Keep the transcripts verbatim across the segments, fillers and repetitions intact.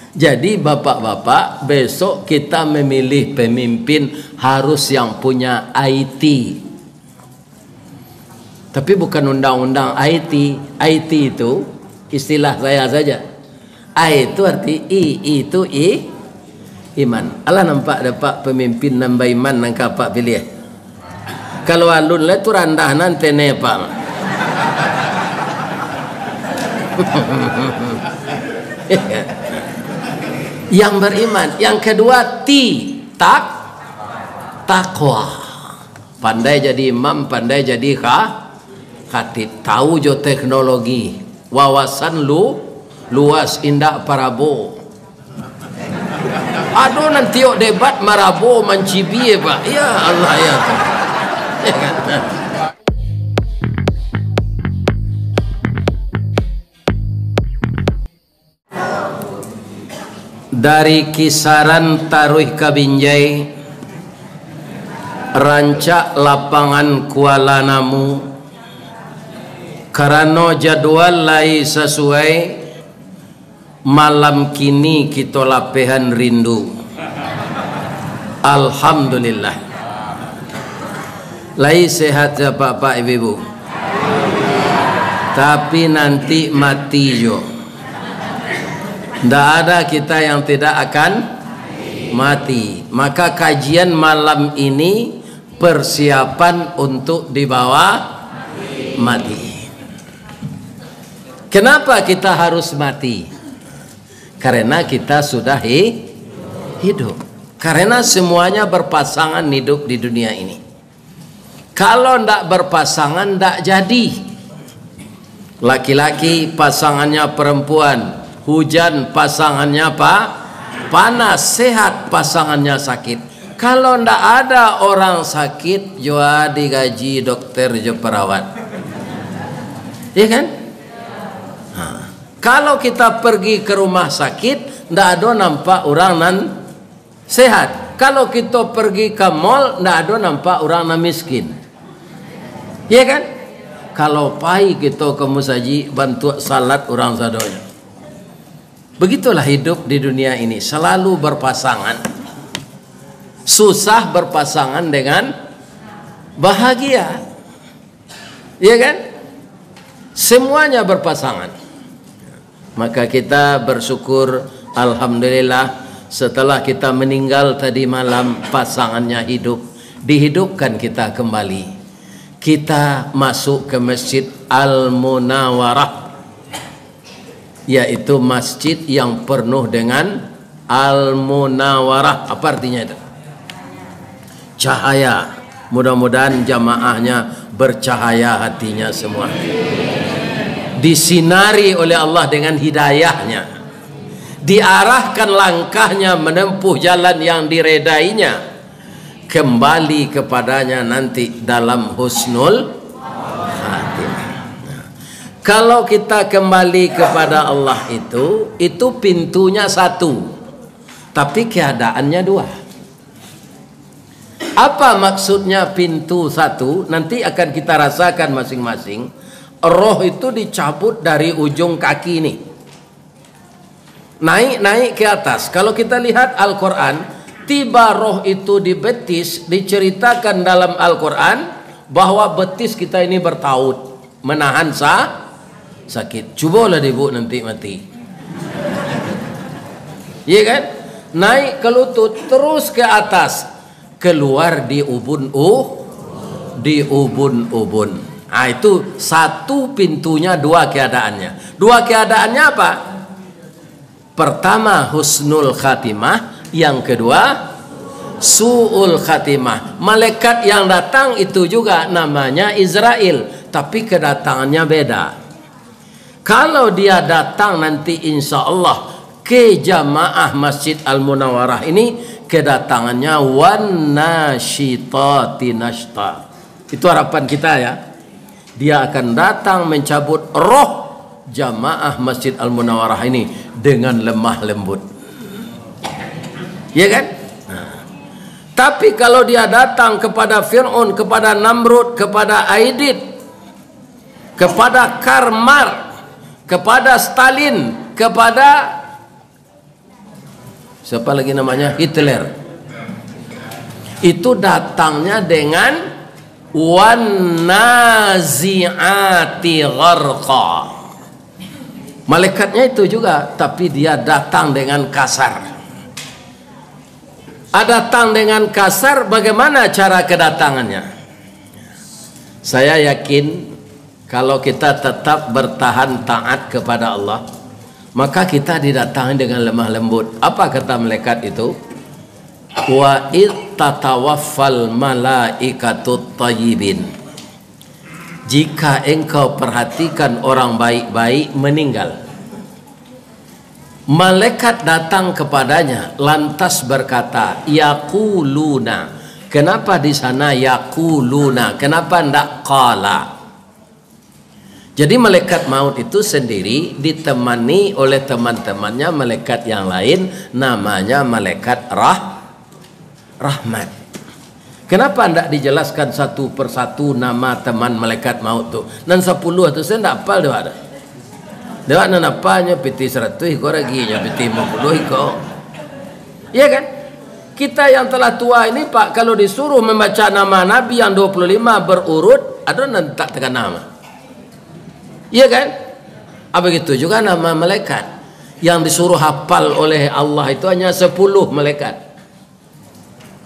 Jadi, bapak-bapak, besok kita memilih pemimpin harus yang punya I T. Tapi bukan undang-undang I T. I T itu istilah saya saja. I itu arti I, I itu i, iman. Alah nampak dek Apak pemimpin nan baiman nan ka Apak piliah? Kalau alun lah tu randah nan tene, Pak. Yang beriman. Yang kedua, T, tak, takwa. Pandai jadi imam, pandai jadi kha-, khatib. Tahu jo teknologi. Wawasan lu, luas, indak parabo. Ado nan tiok debat marabo mancibie, Pak. Ya Allah, ya Tuhan. Dari Kisaran taruih ka Binjai, rancak lapangan Kuala Namu, karano jadwal lai sasuai, malam kini kito lapehan rindu. Alhamdulillah. Lai sehat se, Apak-apak, Ibu-ibu? Tapi nanti mati jo. Ndak ada kita yang tidak akan mati. Maka kajian malam ini persiapan untuk dibawa mati. Kenapa kita harus mati? Karena kita sudah hi-, hidup. Karena semuanya berpasangan hidup di dunia ini. Kalau ndak berpasangan, ndak jadi. Laki-laki pasangannya perempuan, hujan pasangannya pa-, panas, sehat pasangannya sakit. Kalau ndak ada orang sakit, jo a digaji dokter jo perawat. Iya kan? Ha. Kalau kita pergi ke rumah sakit, ndak ado nampak urang nan sehat. Kalau kito pergi ka mall, ndak ado nampak urang nan miskin. Iya kan? Kalau pai kito ka musajik, bantuak salat urang sadonyo. Begitulah hidup di dunia ini, selalu berpasangan. Susah berpasangan dengan bahagia. Iya kan? Semuanya berpasangan. Maka kita bersyukur, alhamdulillah, setelah kita meninggal tadi malam, pasangannya hidup, dihidupkan kita kembali. Kita masuk ke Masjid Al-Munawarah, yaitu masjid yang penuh dengan Al-Munawarah. Apa artinya itu? Cahaya. Mudah-mudahan jamaahnya bercahaya hatinya semua. Disinari oleh Allah dengan hidayahnya. Diarahkan langkahnya menempuh jalan yang diredainya. Kembali kepadanya nanti dalam husnul khatimah. Kalau kita kembali kepada Allah itu, itu pintunya satu, tapi keadaannya dua. Apa maksudnya pintu satu? Nanti akan kita rasakan masing-masing. Roh itu dicabut dari ujung kaki ni. Naik-naik ke atas. Kalau kita lihat Al-Quran, tiba roh itu di betis, diceritakan dalam Al-Quran bahwa betis kita ini bertaut, menahan sa-, sakit. Cubolah dek Ibu nanti mati. Iya kan? Naik ke lutut, terus ke atas, keluar di ubun u-, di ubun-ubun. Ah, itu satu pintunya, dua keadaannya. Dua keadaannya apa? Pertama, husnul khatimah. Yang kedua, su'ul khatimah. Malaikat yang datang itu juga namanya Izrail, tapi kedatangannya beda. Kalau dia datang nanti, insya Allah, ke jamaah Masjid Al-Munawarah ini, kedatangannya wan nasyitati nasyta. Itu harapan kita, ya. Dia akan datang mencabut roh jamaah Masjid Al-Munawarah ini dengan lemah lembut. Ya kan? Nah. Tapi kalau dia datang kepada Fir'aun, kepada Namrud, kepada Aidid, kepada Karmar, kepada Stalin, kepada Siapa lagi namanya? Hitler. Itu datangnya dengan wan nazi'ati gharqa. Malaikatnya itu juga, tapi dia datang dengan kasar. Ah, datang dengan kasar, bagaimana cara kedatangannya? Saya yakin, kalau kita tetap bertahan taat kepada Allah, maka kita didatangi dengan lemah lembut. Apa kata malaikat itu? "Wa id tatawaffal malaikatut thayyibin." Jika engkau perhatikan orang baik-baik meninggal, malaikat datang kepadanya, lantas berkata, yaquluna. Kenapa di sana yaquluna? Kenapa ndak qala? Jadi, malaikat maut itu sendiri ditemani oleh teman-temannya, malaikat yang lain, namanya malaikat rah-, rahmat. Kenapa ndak dijelaskan satu persatu nama teman malaikat maut tu? Nan sapuluah tu, saya ndak apal dek awak tu. Dek awak nan apalnyo pitih saratuih iko, raginyo pitih limo puluah iko. Iya kan? Kita yang telah tua ini, Pak, kalau disuruh membaca nama Nabi yang dua puluh lima berurut, ado nan tak takana mah. Iya kan? Ah, begitu juga nama malaikat. Yang disuruh hafal oleh Allah itu hanya sepuluh malaikat.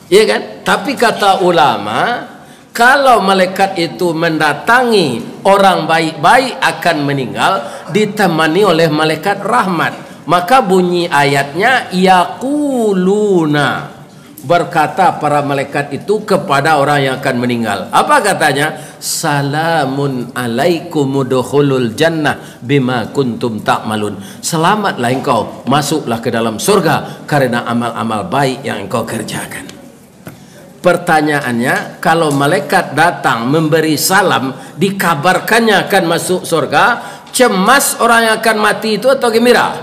Iya kan? Tapi kata ulama, kalau malaikat itu mendatangi orang baik-baik akan meninggal, ditemani oleh malaikat rahmat, maka bunyi ayatnya, yaquluna, berkata para malaikat itu kepada orang yang akan meninggal. Apa katanya? "Salamun alaikum udkhulul jannah bima kuntum ta'malun." Selamatlah engkau, masuklah ke dalam surga karena amal-amal baik yang engkau kerjakan. Pertanyaannya, kalau malaikat datang memberi salam, dikabarkannya akan masuk surga, cemas orang yang akan mati itu atau gembira?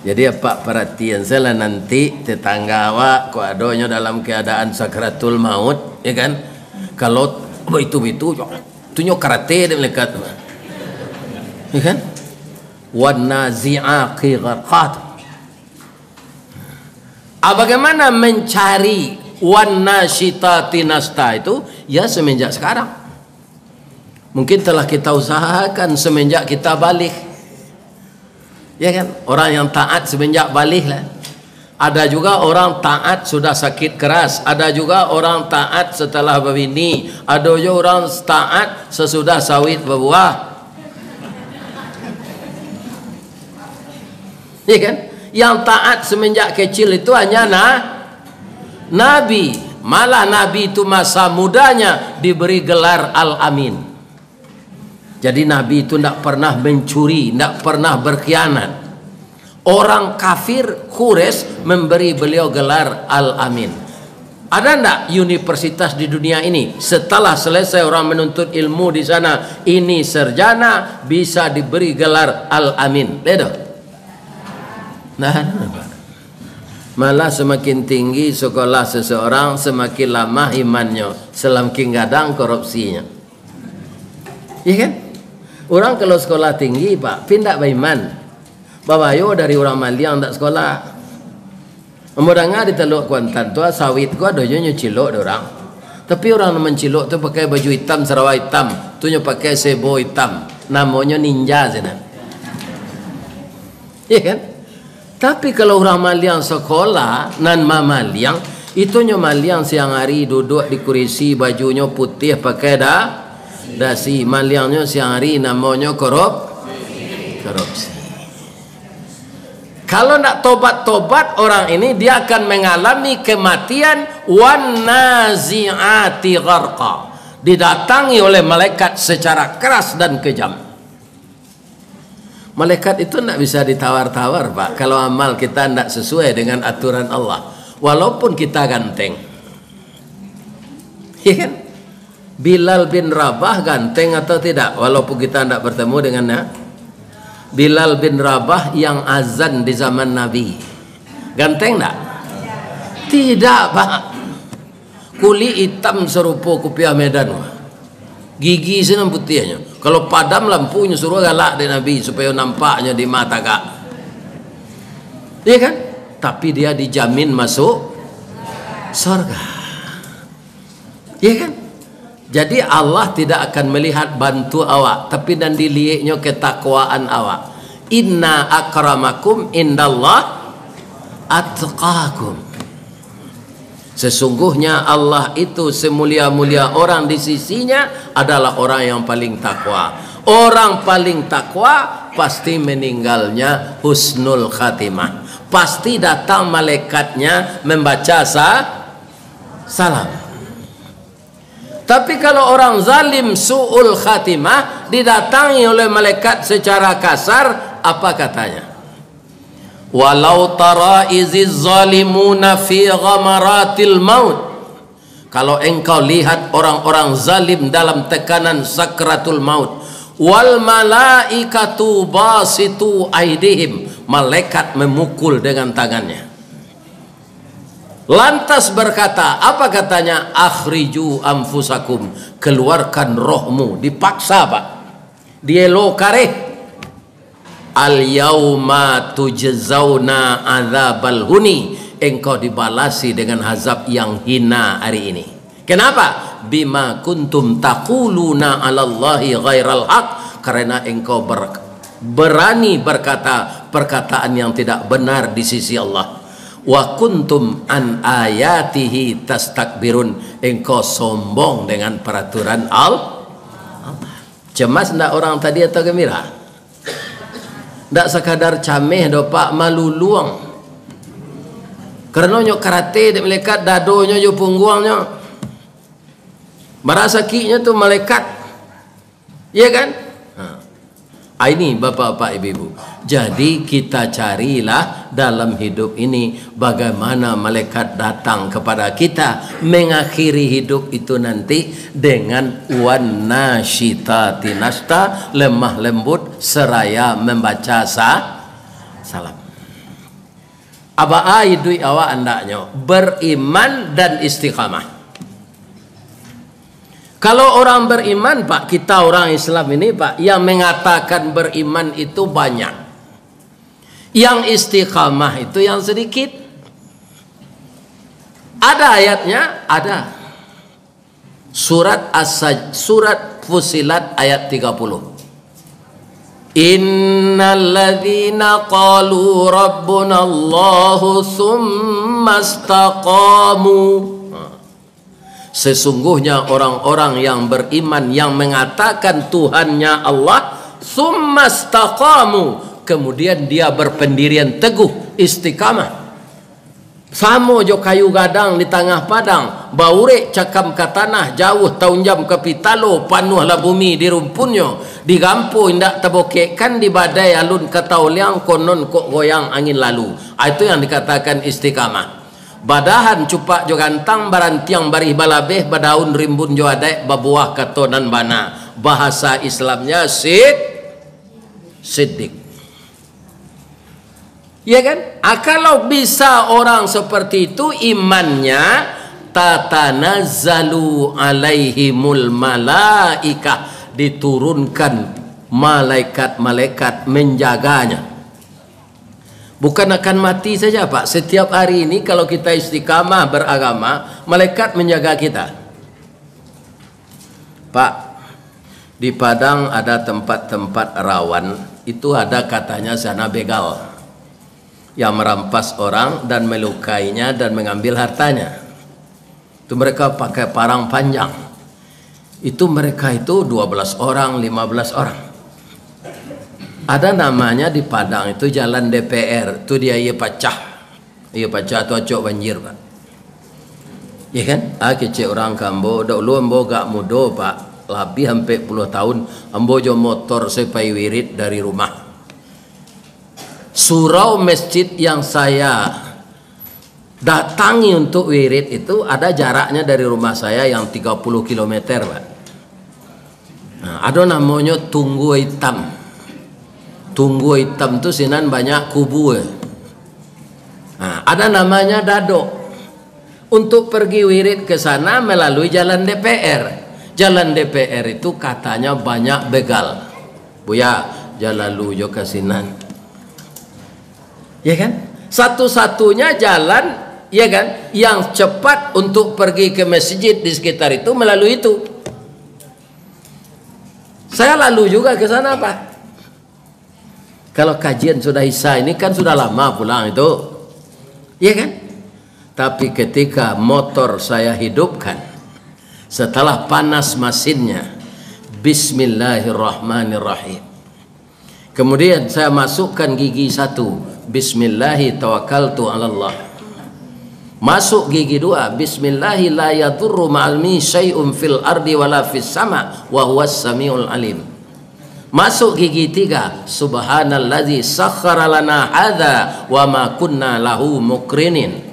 Jadi, apak paratian sajolah, nanti tetangga awak, kok adonyo dalam keadaan sakaratul maut, ya kan? Kalau baitu-baitu, tu nyo karate dek malaikat tu. Ya kan? Wan nazi'ati gharqa. Ah, bagaimana mencari wan nasyitati nashta itu? Ya, semenjak sekarang. Mungkin telah kita usahakan semenjak kita baligh. Ya kan? Orang yang taat semenjak baligh lah. Ada juga orang taat sudah sakit keras. Ada juga orang taat setelah babini. Ada juga orang taat sesudah sawit babuah. Ya kan? Yang taat semenjak kecil itu hanya na-, Nabi. Malah Nabi itu masa mudanya diberi gelar Al-Amin. Jadi, Nabi itu ndak pernah mencuri, ndak pernah berkhianat. Orang kafir Quraisy memberi beliau gelar Al-Amin. Ada ndak universitas di dunia ini, setelah selesai orang menuntut ilmu di sana, ini sarjana, bisa diberi gelar Al-Amin? Ada? Nah, malah semakin tinggi sekolah seseorang, semakin lamah imannyo, semakin gadang korupsinyo. Iya kan? Urang kalau sekolah tinggi, Pak, tapi ndak baiman. Babayo dari urang maliang ndak sekolah. Ambo danga di Taluak Kuantan tu, sawit ko ado jo nyo cilok dek urang. Tapi urang nan mancilok tu pakai baju itam, sarawa itam. Tu nyo pakai sebo itam. Namonyo ninja sinan. Iya kan? Tapi kalau urang maliang sekolah, nan mamaliang, itu nyo maliang siang hari duduak di kurisi, bajunyo putiah pakai da-, dasi. Maliangnyo siang hari namonyo korup-, korupsi. Kalau ndak tobat-tobat orang ini, dia akan mengalami kematian wan nazi'ati gharqa. Didatangi oleh malaikat secara keras dan kejam. Malaikat itu ndak bisa ditawar-tawar, Pak, kalau amal kita ndak sesuai dengan aturan Allah. Walaupun kita ganteng. Iya kan? Bilal bin Rabah ganteng atau tidak? Walaupun kita ndak bertemu dengannya. Bilal bin Rabah yang azan di zaman Nabi. Ganteng ndak? Tidak, Pak. Kulik itam sarupo kupiah Medan. Gigi sinan putiahnyo. Kalau padam lampunyo, suruah galak dek Nabi, supayo nampaknyo di ma tagak. Iya kan? Tapi dia dijamin masuk surga. Iya kan? Jadi Allah tidak akan melihat bantu awak, tapi nan dilieknyo ketakwaan awak. "Inna akramakum indallah atqakum." Sesungguhnya Allah itu semulia-mulia orang di sisinya adalah orang yang paling takwa. Orang paling takwa pasti meninggalnya husnul khatimah. Pasti datang malaikatnya membaca sa-, salam. Tapi kalau orang zalim su'ul khatimah, didatangi oleh malaikat secara kasar, apa katanya? "Walau tara iziz zalimuna fi ghamaratil maut." Kalau engkau lihat orang-orang zalim dalam tekanan sakratul maut, "wal malaikatu basitu aidihim," malaikat memukul dengan tangannya. Lantas berkata, apa katanya? "Akhriju anfusakum," keluarkan rohmu, dipaksa, Pak. Dielo kareh. "Al yauma tujzauna adzabal huni," engkau dibalasi dengan azab yang hina hari ini. Kenapa? "Bima kuntum taquluna 'alallahi ghairal haq," karena engkau ber-, berani berkata perkataan yang tidak benar di sisi Allah. "Wa kuntum an ayatihi tastakbirun," engkau sombong dengan peraturan Al-, Allah. Cemas ndak orang tadi atau gembira? Ndak sakadar cameh doh, Pak, maluluang. Karano nyo karate dek malaikat, dadonyo jo pungguangnyo. Bara sakiknyo tu malaikat. Iya kan? Ha. Ah, ini, Bapak-bapak, Ibu-ibu. Jadi, kita carilah dalam hidup ini bagaimana malaikat datang kepada kita, mengakhiri hidup itu nanti dengan "wan nasyitati nasyta," lemah lembut seraya membaca sa-, salam. Aba a iduik awak andaknyo beriman dan istiqamah. Kalau orang beriman, Pak, kita orang Islam ini, Pak, yang mengatakan beriman itu banyak. Yang istiqamah itu yang sedikit. Ada ayatnya? Ada. Surat As-, surat Fussilat ayat tiga puluh. "Innalladzina qalu rabbunallahu tsumma istaqamu." Sesungguhnya orang-orang yang beriman, yang mengatakan Tuhannya Allah, "tsumma istaqamu," kemudian dia berpendirian teguh, istiqamah. Samo jo kayu gadang di tangah padang, baurek cakam ka tanah, jauah taunjam ka pitalo, panuahlah bumi di rumpunnyo, digampo indak tabokekkan, di badai alun ka taoliang, konon kok goyang angin lalu. Ah, itu yang dikatakan istiqamah. Badahan cupak jo gantang, barantiang barih balabeh, badaun rimbun jo adaik, babuah kato nan bana. Bahasa Islamnya sid-, siddiq. Ya kan? Ah, kalau bisa orang seperti itu imannya, "tatanazzalu alaihimul malaikah," diturunkan malaikat-malaikat menjaganya. Bukan akan mati saja, Pak. Setiap hari ini kalau kita istiqamah beragama, malaikat menjaga kita. Pak, di Padang ada tempat-tempat rawan, itu ada katanya sana begal yang merampas orang dan melukainya dan mengambil hartanya. Itu mereka pakai parang panjang. Itu mereka itu dua belas orang, lima belas orang. Ada namanya di Padang itu Jalan D P R, itu dia iya pacah. Iya pacah tu acok banjir, Pak. Ya kan? Ah, kecek orang ka ambo, dahulu ambo agak mudo, Pak. Labiah ampek puluah tahun, ambo jo motor se pai wirid dari rumah. Surau masjid yang saya datangi untuk wirid itu ada jaraknya dari rumah saya yang tiga puluh kilometer, Pak. Nah, ado namonyo Tunggua Itam. Tunggua Itam tu sinan banyak kubua. Nah, ada namanya Dadok. Untuk pergi wirid ke sana melalui jalan D P R. Jalan D P R itu katanya banyak begal. Buya, jan lalu jo ka sinan. Ya kan? Satu-satunya jalan, ya kan, yang cepat untuk pergi ke masjid di sekitar itu melalui itu. Saya lalu juga ke sana, Pak. Kalau kajian sudah Isya ini kan sudah lama pulang itu. Iya kan? Tapi ketika motor saya hidupkan, setelah panas masinnya, bismillahirrahmanirrahim. Kemudian saya masukkan gigi satu, bismillahi tawakkaltu alallah. Masuk gigi dua, bismillahi la yadurru ma'almi syai'un fil ardi wala fis sama, wa huwas samiul alim. Masuk gigi tiga, subhanalladzi sakhkhara lana hadza wa ma kunna lahu muqrinin.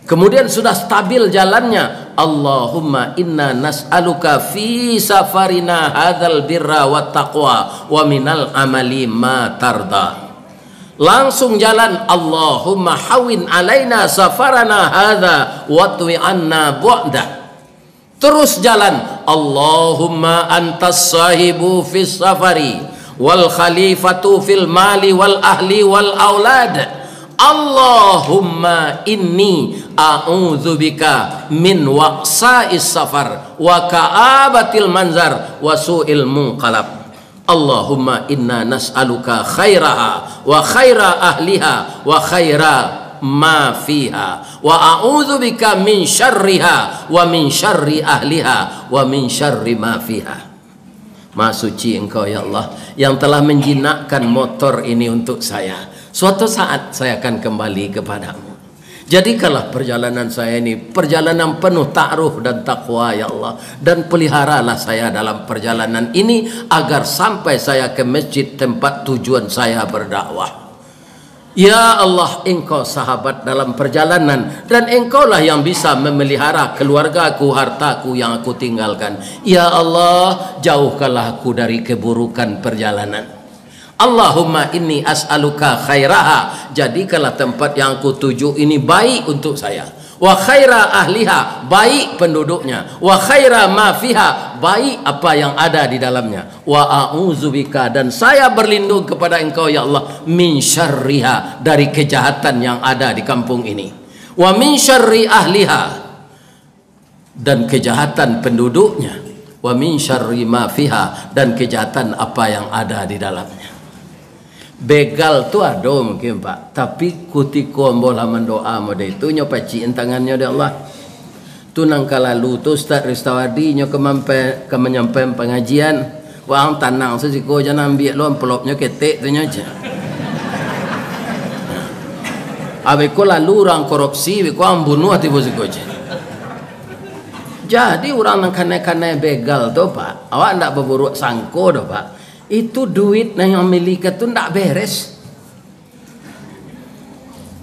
Kemudian sudah stabil jalannya, Allahumma inna nas'aluka fi safarina hadzal birra wa taqwa wa minal amali ma tarda. Langsung jalan, Allahumma hawin alaina safarana hadza wa twi anna bu'dah. Terus jalan, Allahumma antas sahibu fis safari wal khalifatu fil mali wal ahli wal aulad. Allahumma inni a'udzubika min wa'sa'is safar wa ka'abatil manzar wa su'il munqalab. Allahumma inna nas'aluka khairaha wa khaira ahliha wa khaira ma fiha, wa a'udzubika min syarriha wa min syarri ahliha wa min syarri ma fiha. Maha suci Engkau, ya Allah, yang telah menjinakkan motor ini untuk saya. Suatu saat saya akan kembali kepadamu. Jadikanlah perjalanan saya ini perjalanan penuh ta'aruf dan takwa, ya Allah, dan peliharalah saya dalam perjalanan ini agar sampai saya ke masjid tempat tujuan saya berdakwah. Ya Allah, Engkau sahabat dalam perjalanan, dan Engkaulah yang bisa memelihara keluargaku, hartaku yang aku tinggalkan. Ya Allah, jauhkanlah aku dari keburukan perjalanan. Allahumma inni as'aluka khairaha, jadikanlah tempat yang aku tuju ini baik untuk saya. Wa khaira ahliha, baik penduduknya. Wa khaira ma fiha, baik apa yang ada di dalamnya. Wa a'udzubika, dan saya berlindung kepada Engkau, ya Allah, min syarriha, dari kejahatan yang ada di kampung ini. Wa min syarri ahliha, dan kejahatan penduduknya, wa min syarri ma fiha, dan kejahatan apa yang ada di dalamnya. Begal tu ado mungkin, Pak, tapi kutiko ambo lah mandoa model itu, nyo pacik tangannyo dek Allah. Tu nan ka lalu tu Ustaz Ristawadi nyo ka mampe-, ka manyampaian pangajian. Wang tanang sasiko, jan ambiak lo amplopnyo ketek tu nyo, ceh. Abih ko lalu urang korupsi, abih ko ang bunuah tibo siko, ceh. Jadi urang nan kanai-kanai begal tu, Pak, awak ndak baburuak sangko doh, Pak. Itu duit nan yang milikan tu ndak beres.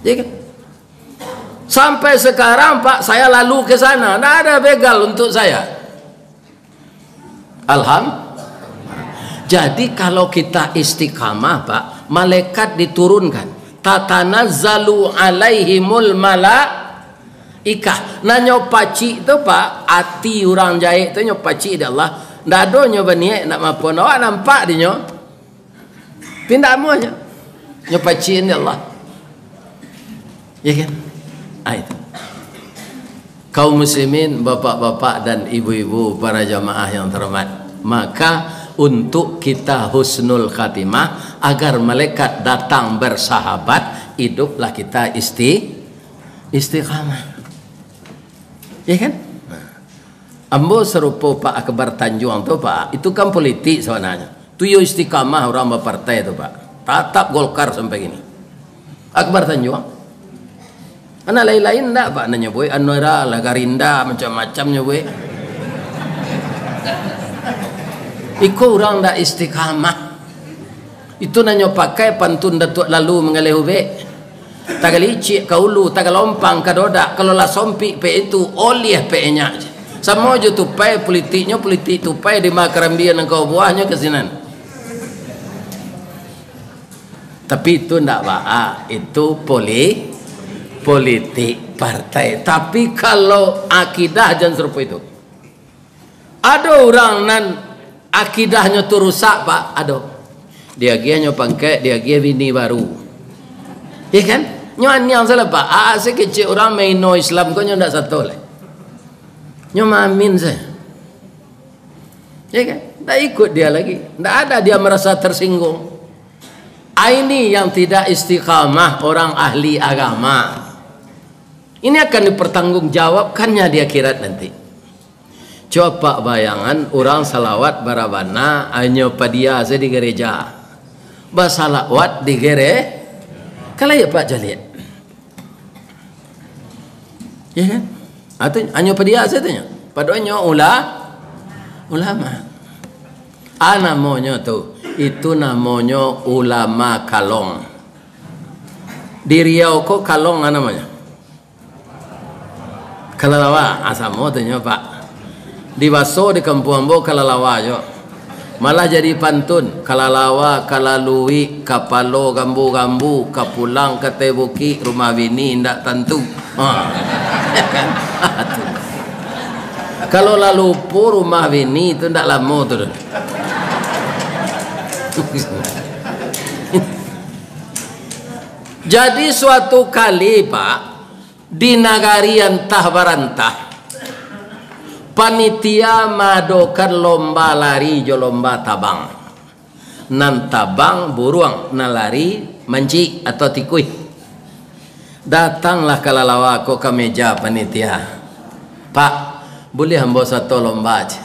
Ya kan? Sampai sekarang, Pak, saya lalu ke sana, ndak ada begal untuk saya. Alham-, Jadi, kalau kita istiqamah, Pak, malaikat diturunkan. Tatanazzalu alaihimul malaikah. Nah, nyo pacik tu, Pak, ati urang jahek tu nyo pacik dek Allah. Ndak ado nyo baniaik nak mapo, awak nampak di nyo. Pindah amuahnyo. Nyo pacik dek Allah. Ya kan? Ah, itu. Kaum muslimin, bapak-bapak dan ibu-ibu, para jamaah yang terhormat, maka untuk kita husnul khatimah, agar malaikat datang bersahabat, hiduplah kita isti-, istiqamah. Ya kan? Nah. Ambo sarupo Pak Akbar Tanjuang tu, Pak, itu kan politik sabananyo. Tu yo istiqamah urang bapartai tu, Pak. Tatap Golkar sampai kini. Akbar Tanjuang. Anak lain-lain ndak, Pak, nan nyo buek, anu era lah, Garinda, macam-macam nyo buek. Iko urang ndak istiqamah. Itu nan nyo pakai pantun Datuak Lalu manggaleh ubek. Tagalicik ka ulu, tagalompang ka dodak, kalau lah sompik pek itu, oliah pek enyak. Samo jo tupai politiknyo, politik tupai di ma karambia nan ka buahnyo ka sinan. Tapi itu ndak baa, itu poli-, politik partai. Tapi kalau akidah jan sarupo itu. Ado urang nan akidahnyo tu rusak, Pak, ado. Diagiahnyo pangkek, diagiah bini baru. Iya kan? Nyo aniang salah, Pak. Aa, si kecek urang maino Islam ko nyo ndak sato lai. Nyo maamin sajo. Ya kan? Ndak ikut dia lagi. Ndak ada dia merasa tersinggung. Ah, ini yang tidak istiqamah orang ahli agama. Ini akan dipertanggungjawabkannya di akhirat nanti. Coba bayangan, urang salawat bara bana, hanyo padia sajo di gereja. Basalawat di gere-, kalau ya, Pak, caliak. Ya kan? Atau hanyo padia sajo tu nyo. Padahal nyo ula-, ulama. Ah, namonyo tu, itu namonyo ulama kalong. Di Riau ko kalong ah namonyo. Kalalawa, ah, samo tu nyo, Pak. Di baso di kampuang ambo kalalawa jo. Malah jadi pantun, kalalawa, kalaluik, kapalo gambu-gambu, kapulang ka ateh bukik, rumah bini indak tantu. Ha. Kalau lah lupo rumah bini tu ndak lamo tu doh. Jadi suatu kali, Pak, di nagari antah barantah, panitia maadokan lomba lari jo lomba tabang. Nan tabang buruang, nan lari mancik atau tikuih. Datanglah kalalawa ko ka meja panitia. "Pak, buliah ambo sato lomba?" cek.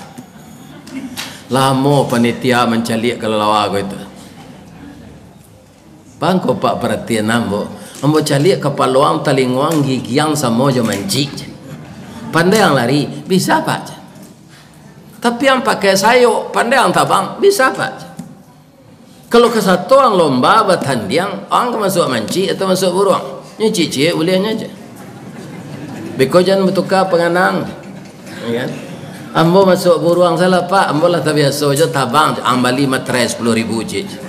Lamo panitia mancaliak kalalawa ko itu. "Bangko, Pak, paratian ambo. Ambo caliak kapalo ang, talingo ang, gigi ang samo jo mancik. Pandai ang lari, bisa, Pak? Tapi ang pakai sayok, pandai ang tabang, bisa, Pak? Kalau kasato ang lomba batandiang, ang ka masuak mancik atau masuak buruang?" Nyo ciek-ciek buliahnyo aja. "Beko jan batuka panganang." Ya kan? "Ambo masuak buruang salah, Pak. Ambo lah tabiaso jo tabang." "Ang bali materai sapuluah ribu, cik."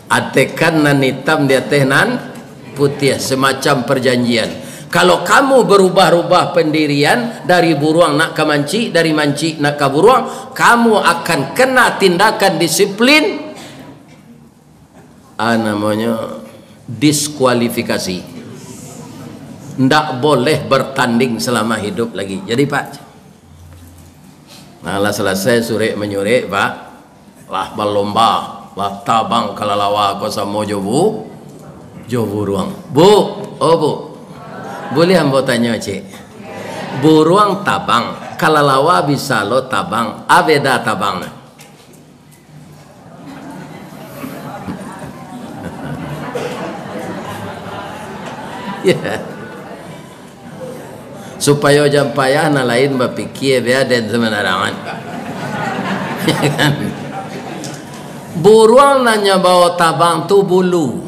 Atekan nan itam di ateh nan putiah, semacam perjanjian. Kalau kamu berubah-ubah pendirian, dari buruang nak ka mancik, dari mancik nak ka buruang, kamu akan kena tindakan disiplin. Ah, namonyo diskualifikasi. Ndak boleh bertanding selama hidup lagi. Jadi, Pak, nah, lah selesai surek-menyurek, Pak, lah balomba, lah tabang kalalawa ko samo jo bu-, jo buruang. "Bu, oh Bu, buliah ambo tanyo, cik? Buruang tabang, kalalawa bisa lo tabang, a beda tabang?" Ya. Supayo jan payah nan lain bapikia, bia den samanarangan. Buruang nan nyo bao tabang tu bulu.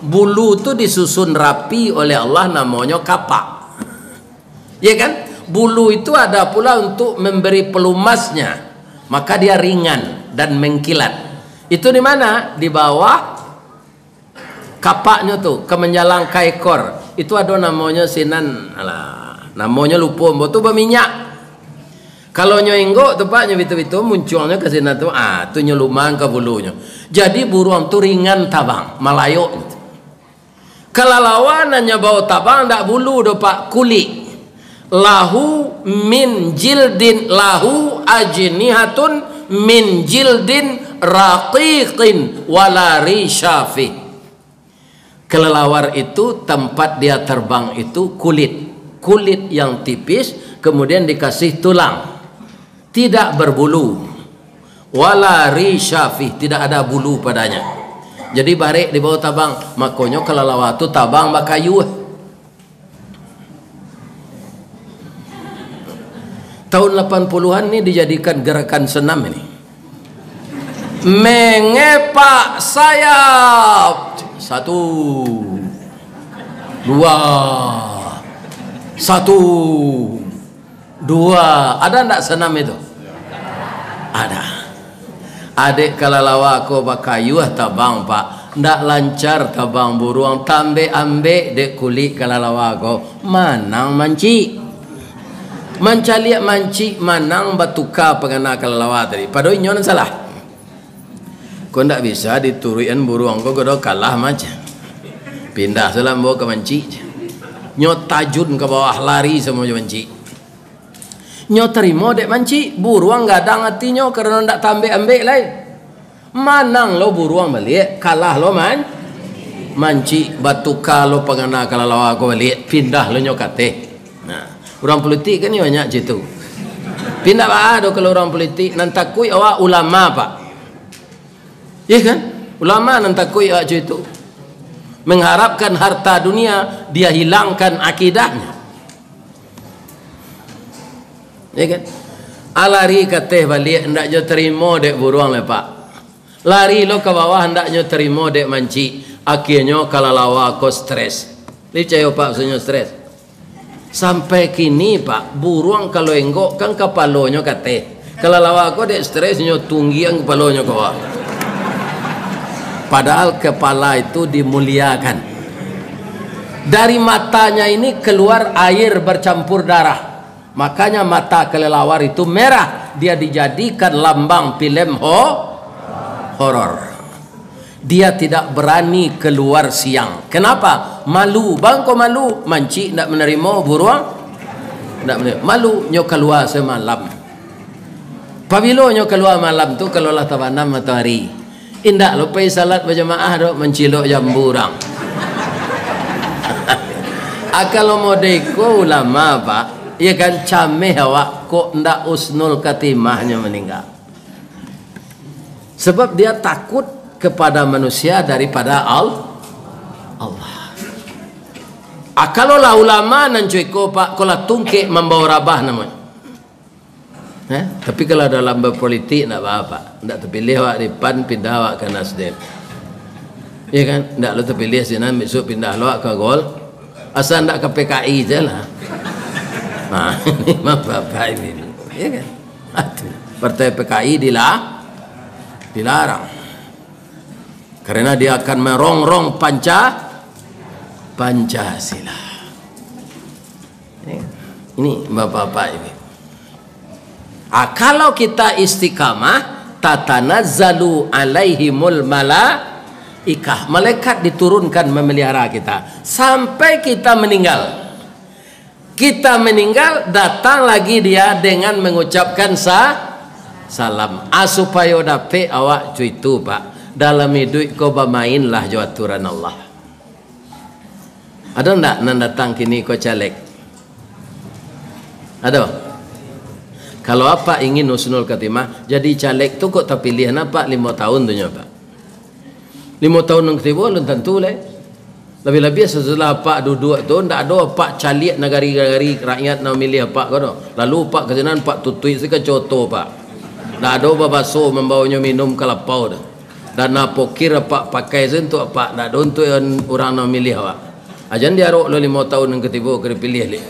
Bulu tu disusun rapi oleh Allah, namonyo kapak. Ya kan? Bulu itu ada pula untuk memberi pelumasnya, maka dia ringan dan mengkilat. Itu di mana? Di bawah kapaknyo tu, ka manjalang ka ekor. Itu ado namonyo sinan, alah, namonyo lupo ambo tu, baminyak. Kalau nyo inggok tu, Pak, nyo bitu-bitu, muncuangnyo ka sinan tu, ah, tu nyo lumang ka bulunyo. Jadi buruang tu ringan tabang, malayok. Kalalawa nan nyo bao tabang ndak bulu doh, Pak, kulik. Lahu min jildin, lahu ajnihatun min jildin raqiqin wala risha fih. Kelelawar itu, tempat dia terbang itu kulit, kulit yang tipis, kemudian dikasih tulang. Tidak berbulu. Wala risha fih, tidak ada bulu padanya. Jadi barek di bawah tabang, makonyo kalalawa tu tabang bakayu. Tahun lapan puluhan ni dijadikan gerakan senam ini. Mengepak sayap. Satu. Dua. Satu. Dua. Ada ndak senam itu? Ada. Adek kalalawa ko bakayuah tabang, Pak. Ndak lancar tabang buruang, tambek-ambek dek kulik kalalawa ko. Manang mancik. Mancaliak mancik, manang batuka pangana kalalawa tadi. Padahal inyo nan salah. Ko ndak bisa dituruikan buruang ko, ko do kalah mancik. Pindah sajo lah ambo ka mancik. Nyo tajun ka bawah, lari samo jo mancik. Nyo tarimo dek mancik, buruang gadang atinyo karano ndak taambek-ambek lai. Manang lo buruang baliak, kalah lo man-, mancik, batuka lo pangana kalalawa ko baliak, pindah lo nyo ka ateh. Nah, urang pulitik kan iyo banyak cak itu. Pindah baa do kalau urang pulitik, nan takuik awak ulama, Pak. Iya kan? Ulama nan takuik awak cak itu. Mengharapkan harta dunia, dia hilangkan akidahnya. Ya kan? Ah, lari ka ateh baliak, ndak nyo tarimo dek buruang lai, Pak. Lari lo ka bawah, ndak nyo tarimo dek mancik. Akhianyo kalalawa ko stres. Picayo, Pak, maksudnyo stres? Sampai kini, Pak, buruang kalau enggok kan kapalonyo ka ateh. Kalalawa ko dek stres nyo tunggiang kapalonyo ka bawah. Padahal kepala itu dimuliakan. Dari matanya ini keluar air bercampur darah. Makanya mata kelelawar itu merah. Dia dijadikan lambang filem ho-, horor. Dia tidak berani keluar siang. Kenapa? Malu. Bangko malu. Mancik ndak manarimo, buruang ndak manarimo. Malu, nyo kalua samalam. Pabilo nyo kalua malam tu, kalau lah tabanam matoari. Indak lo pai salat bajamaah do, mancilok jambu urang. Ah, kalau model iko ulama, Pak, ya kan, cameh awak, kok ndak husnul khatimah nyo maningga. Sebab dia takut kepada manusia daripada Al-, Allah. Ah, kalau lah ulama nan cak iko, Pak, ko lah tungkek mambao rabah namonyo. Eh, tapi kalau dalam berpolitik, ndak baa, Pak. Ndak tapiliah awak di PAN, pindah awak ka Nasdem. Iya kan? Ndak lo tapiliah sinan, besok pindah lo awak ka Gol. Asal ndak ka PKI se lah. Nah, ini mah Bapak ini. Iya kan? Aduh, partai PKI dila-, dilarang. Karena dia akan merongrong Panca-, Pancasila. Ini, Bapak-bapak ini. Ah, kalau kita istiqamah, tatanazzalu alaihimul malaikah. Malaikat diturunkan memelihara kita sampai kita meninggal. Kita meninggal, datang lagi dia dengan mengucapkan sa-, salam. Ah, supayo dapek awak cak itu, Pak. Dalam iduik ko bamainlah jo aturan Allah. Ado ndak nan datang kini ko caleg? Ado? Kalau apak ingin husnul khatimah, jadi caleg tu kok tapiliah apak limo tahun tu nyo, Pak? Limo tahun nan katibo alun tantu lai. Labiah-labiah sasudah apak duduak tu, ndak ado apak caliak nagari-nagari rakyat nan mamiliah apak ko doh. Lalu apak ka sinan, apak tutuik se kaco apak. Ndak ado babaso mambaonyo minum ka lapau tu. Dana pokir apak pakai se untuak apak, ndak ado untuak urang nan mamiliah awak. Ajan diarok lo limo tahun nan katibo ka dipiliah lai.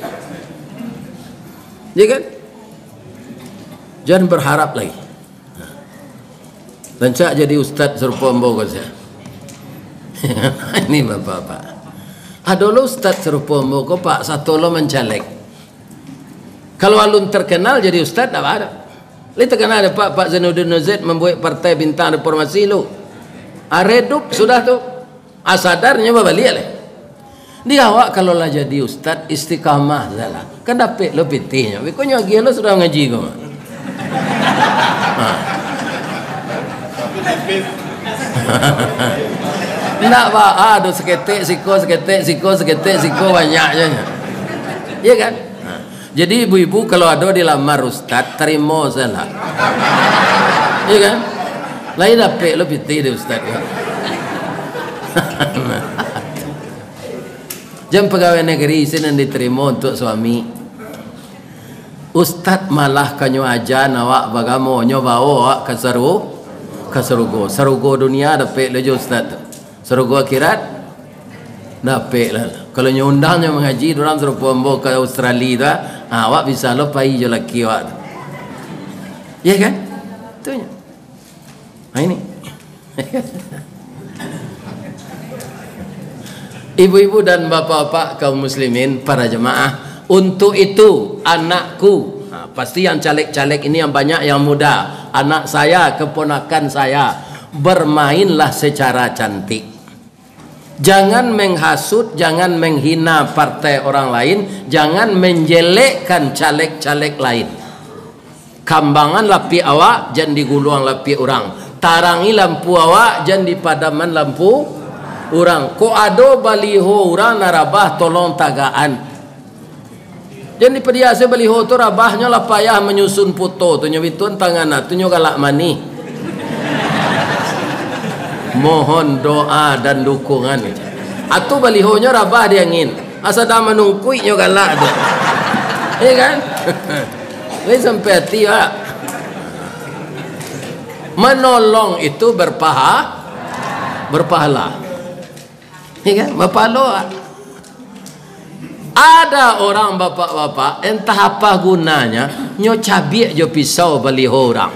Ya kan? Jan berharap lai. Rancak jadi ustad sarupo ambo ko sajo. Ini bapak-bapak. Ado lo ustad sarupo ambo ko, Pak, sato lo mancaleg. Kalau alun terkenal jadi ustad, ndak baa. Lai terkenal dek Pak, Pak Zainuddin Nurzaid mambuek Partai Bintang Reformasi lo. Ah, redup sudah tu. Ah, sadar nyo babaliak lai. Di awak kalau lah jadi ustad, istiqamah sajolah. Kan dapek lo pitihnyo. Beko nyo agiah lo sudah mangaji ko mah. Ha. Ndak baa, ado saketek siko, saketek siko, saketek siko, banyak se nyo. Iya kan? Ha. Jadi, ibu-ibu kalau ado dilamar ustad, tarimo sajolah. Iya kan? Lai dapek lo pitih dek ustad ko. Jan pagawai nagari se nan ditarimo untuak suami. Ustad malah ka nyo aja awak baagamo, nyo bao awak ka saru-, ka sarugo. Sarugo dunia dapek lo jo ustad tu. Sarugo akhirat dapek lah. Kalau nyo undang nyo mangaji, urang sarupo ambo ka Australia tu, ah, awak bisa lo pai jo laki awak tu. Iya kan? Tu nyo. Nah, ini. Ibu-ibu dan bapak-bapak kaum muslimin, para jemaah, untuk itu anakku, nah, pasti yang caleg-caleg ini yang banyak yang muda, anak saya, keponakan saya, Bermainlah secara cantik. Jangan menghasut, jangan menghina partai orang lain, jangan menjelekkan caleg-caleg lain. Kambangan lapiak awak, jan diguluang lapiak urang. Tarangi lampu awak, jan dipadaman lampu urang. Kok ado baliho urang nan rabah, tolong tagakan. Jan dipadiak se baliho tu, rabahnyo lah payah manyusun puto tu, nyo bituan tangan tu, nyo galak manih. Mohon doa dan dukungan. Atu balihonyo rabah di angin. Asa dah manungkuik nyo galak tu. Iya kan? Ini sampai hati, Pak. Menolong itu berpaha-, berpahala. Iya kan? Berpahala, Pak. Ada orang bapak-bapak, entah apa gunanya, nyo cabiak jo pisau baliho urang.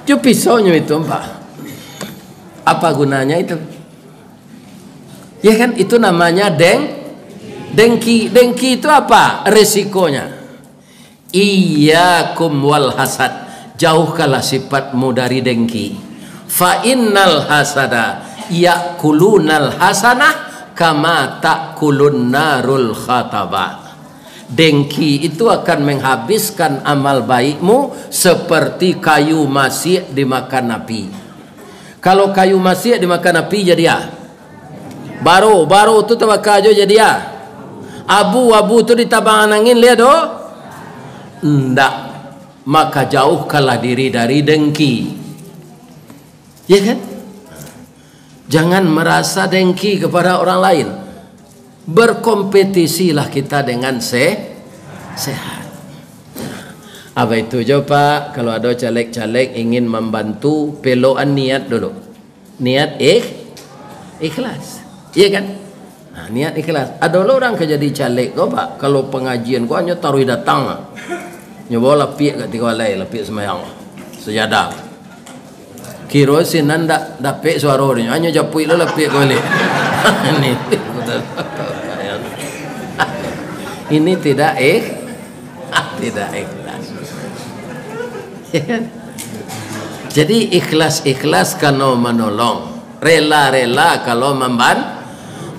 Jo pisau nyo itu, Pak. Apa gunanya itu? Ya kan, itu namanya deng-, dengki. Dengki itu apa resikonya? Iyyakum wal hasad, jauhkanlah sifatmu dari dengki. Fa innal hasada ya'kulunal hasanah kama ta'kulun narul khatabah. Dengki itu akan menghabiskan amal baikmu seperti kayu masiak dimakan api. Kalau kayu masiak dimakan api, jadi ah. Baro, baro tu tabaka jo, jadi ah. Abu, abu tu ditabangan angin, lihat doh. Ndak. Maka jauhkanlah diri dari dengki. Ya kan? Jangan merasa dengki kepada orang lain. Berkompetisilah kita dengan se-, sehat. Apa itu jo, Pak, kalau ado caleg-caleg ingin mambantu, pelokan niat dulu. Niat ikh-, ikhlas. Iya kan? Nah, niat ikhlas. Ado lo urang ka jadi caleg ko, Pak, kalau pangajian ko hanyo taruih datang. Nyo bao lapiak ka tigo alai, lapiak sumbayang. Sajadah. Kiro sinan ndak dapek suaro dinyo, hanyo japuik lo lapiak ko baliak. Ini, ini tidak eh, tidak ikhlas. Jadi ikhlas-ikhlas kalau manolong, rela-rela kalau mamban-,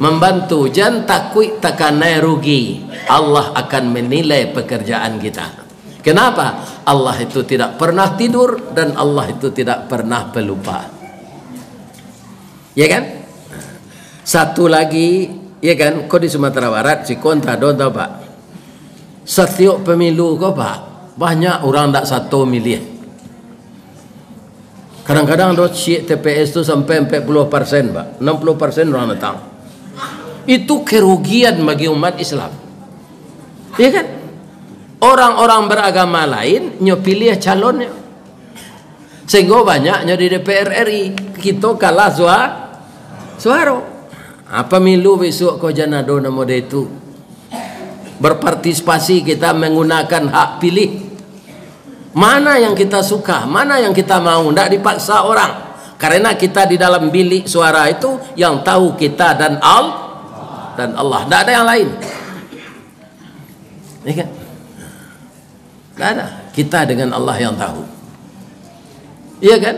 mambantu. Jan takuik takanai rugi. Allah akan menilai pekerjaan kita. Kenapa? Allah itu tidak pernah tidur dan Allah itu tidak pernah pelupa. Ya kan? Satu lagi, ya kan, ko di Sumatera Barat, siko antah ado antah, Pak. Satiok pemilu ko, Pak, banyak urang ndak sato miliah. Kadang-kadang ado ciek T P S tu sampai ampek puluah persen, Pak. Anam puluah persen urang datang. Itu kerugian bagi umat Islam. Ya kan? Orang-orang beragama lain, nyo piliah calonnyo. Sehingga banyaknyo di D P R R I, kito kalah sua-, suaro. Apa milu besok ko jan ado namo de tu. Berpartisipasi kita menggunakan hak pilih. Mana yang kita suka, mana yang kita mau, ndak dipaksa orang. Karena kita di dalam bilik suara itu yang tahu kita dan Al-, dan Allah. Ndak ada yang lain. Ya kan? Ndak ada. Kita dengan Allah yang tahu. Iya kan?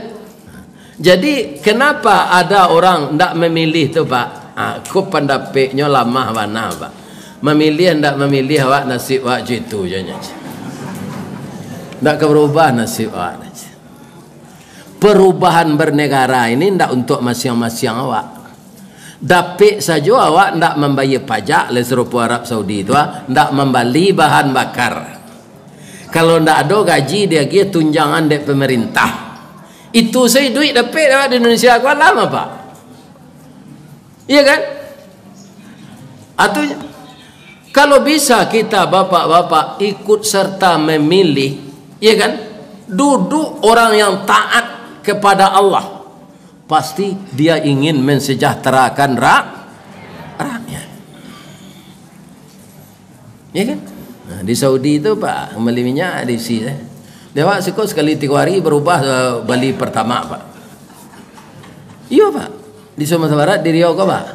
Jadi, kenapa ada orang ndak memilih tu, Pak? Ah, ko pandapeknyo lamah bana, Pak. Memilih ndak memilih awak, nasib awak jo itu je nyo. Ndak ka berubah nasib awak. Perubahan bernegara ini ndak untuk masiang-masiang awak. Dapek sajo awak ndak mambayia pajak, lai sarupo Arab Saudi tu, ah, ndak mambali bahan bakar. Kalau ndak ado gaji diagiah tunjangan dek pemerintah. Itu sajo duit dapek awak di Indonesia ko, alah, Pak. Iya kan? Artinya, kalau bisa kita, bapak-bapak, ikut serta memilih, iya kan? Duduk orang yang taat kepada Allah, pasti dia ingin mensejahterakan ra-, rakyat. Ya kan? Nah, di Saudi tu, Pak, mambali minyak di si, eh. Di awak siko sakali tigo hari barubah, eh, bali Pertamax, Pak. Iyo, Pak. Di Sumatera Barat, di Riau ko, Pak.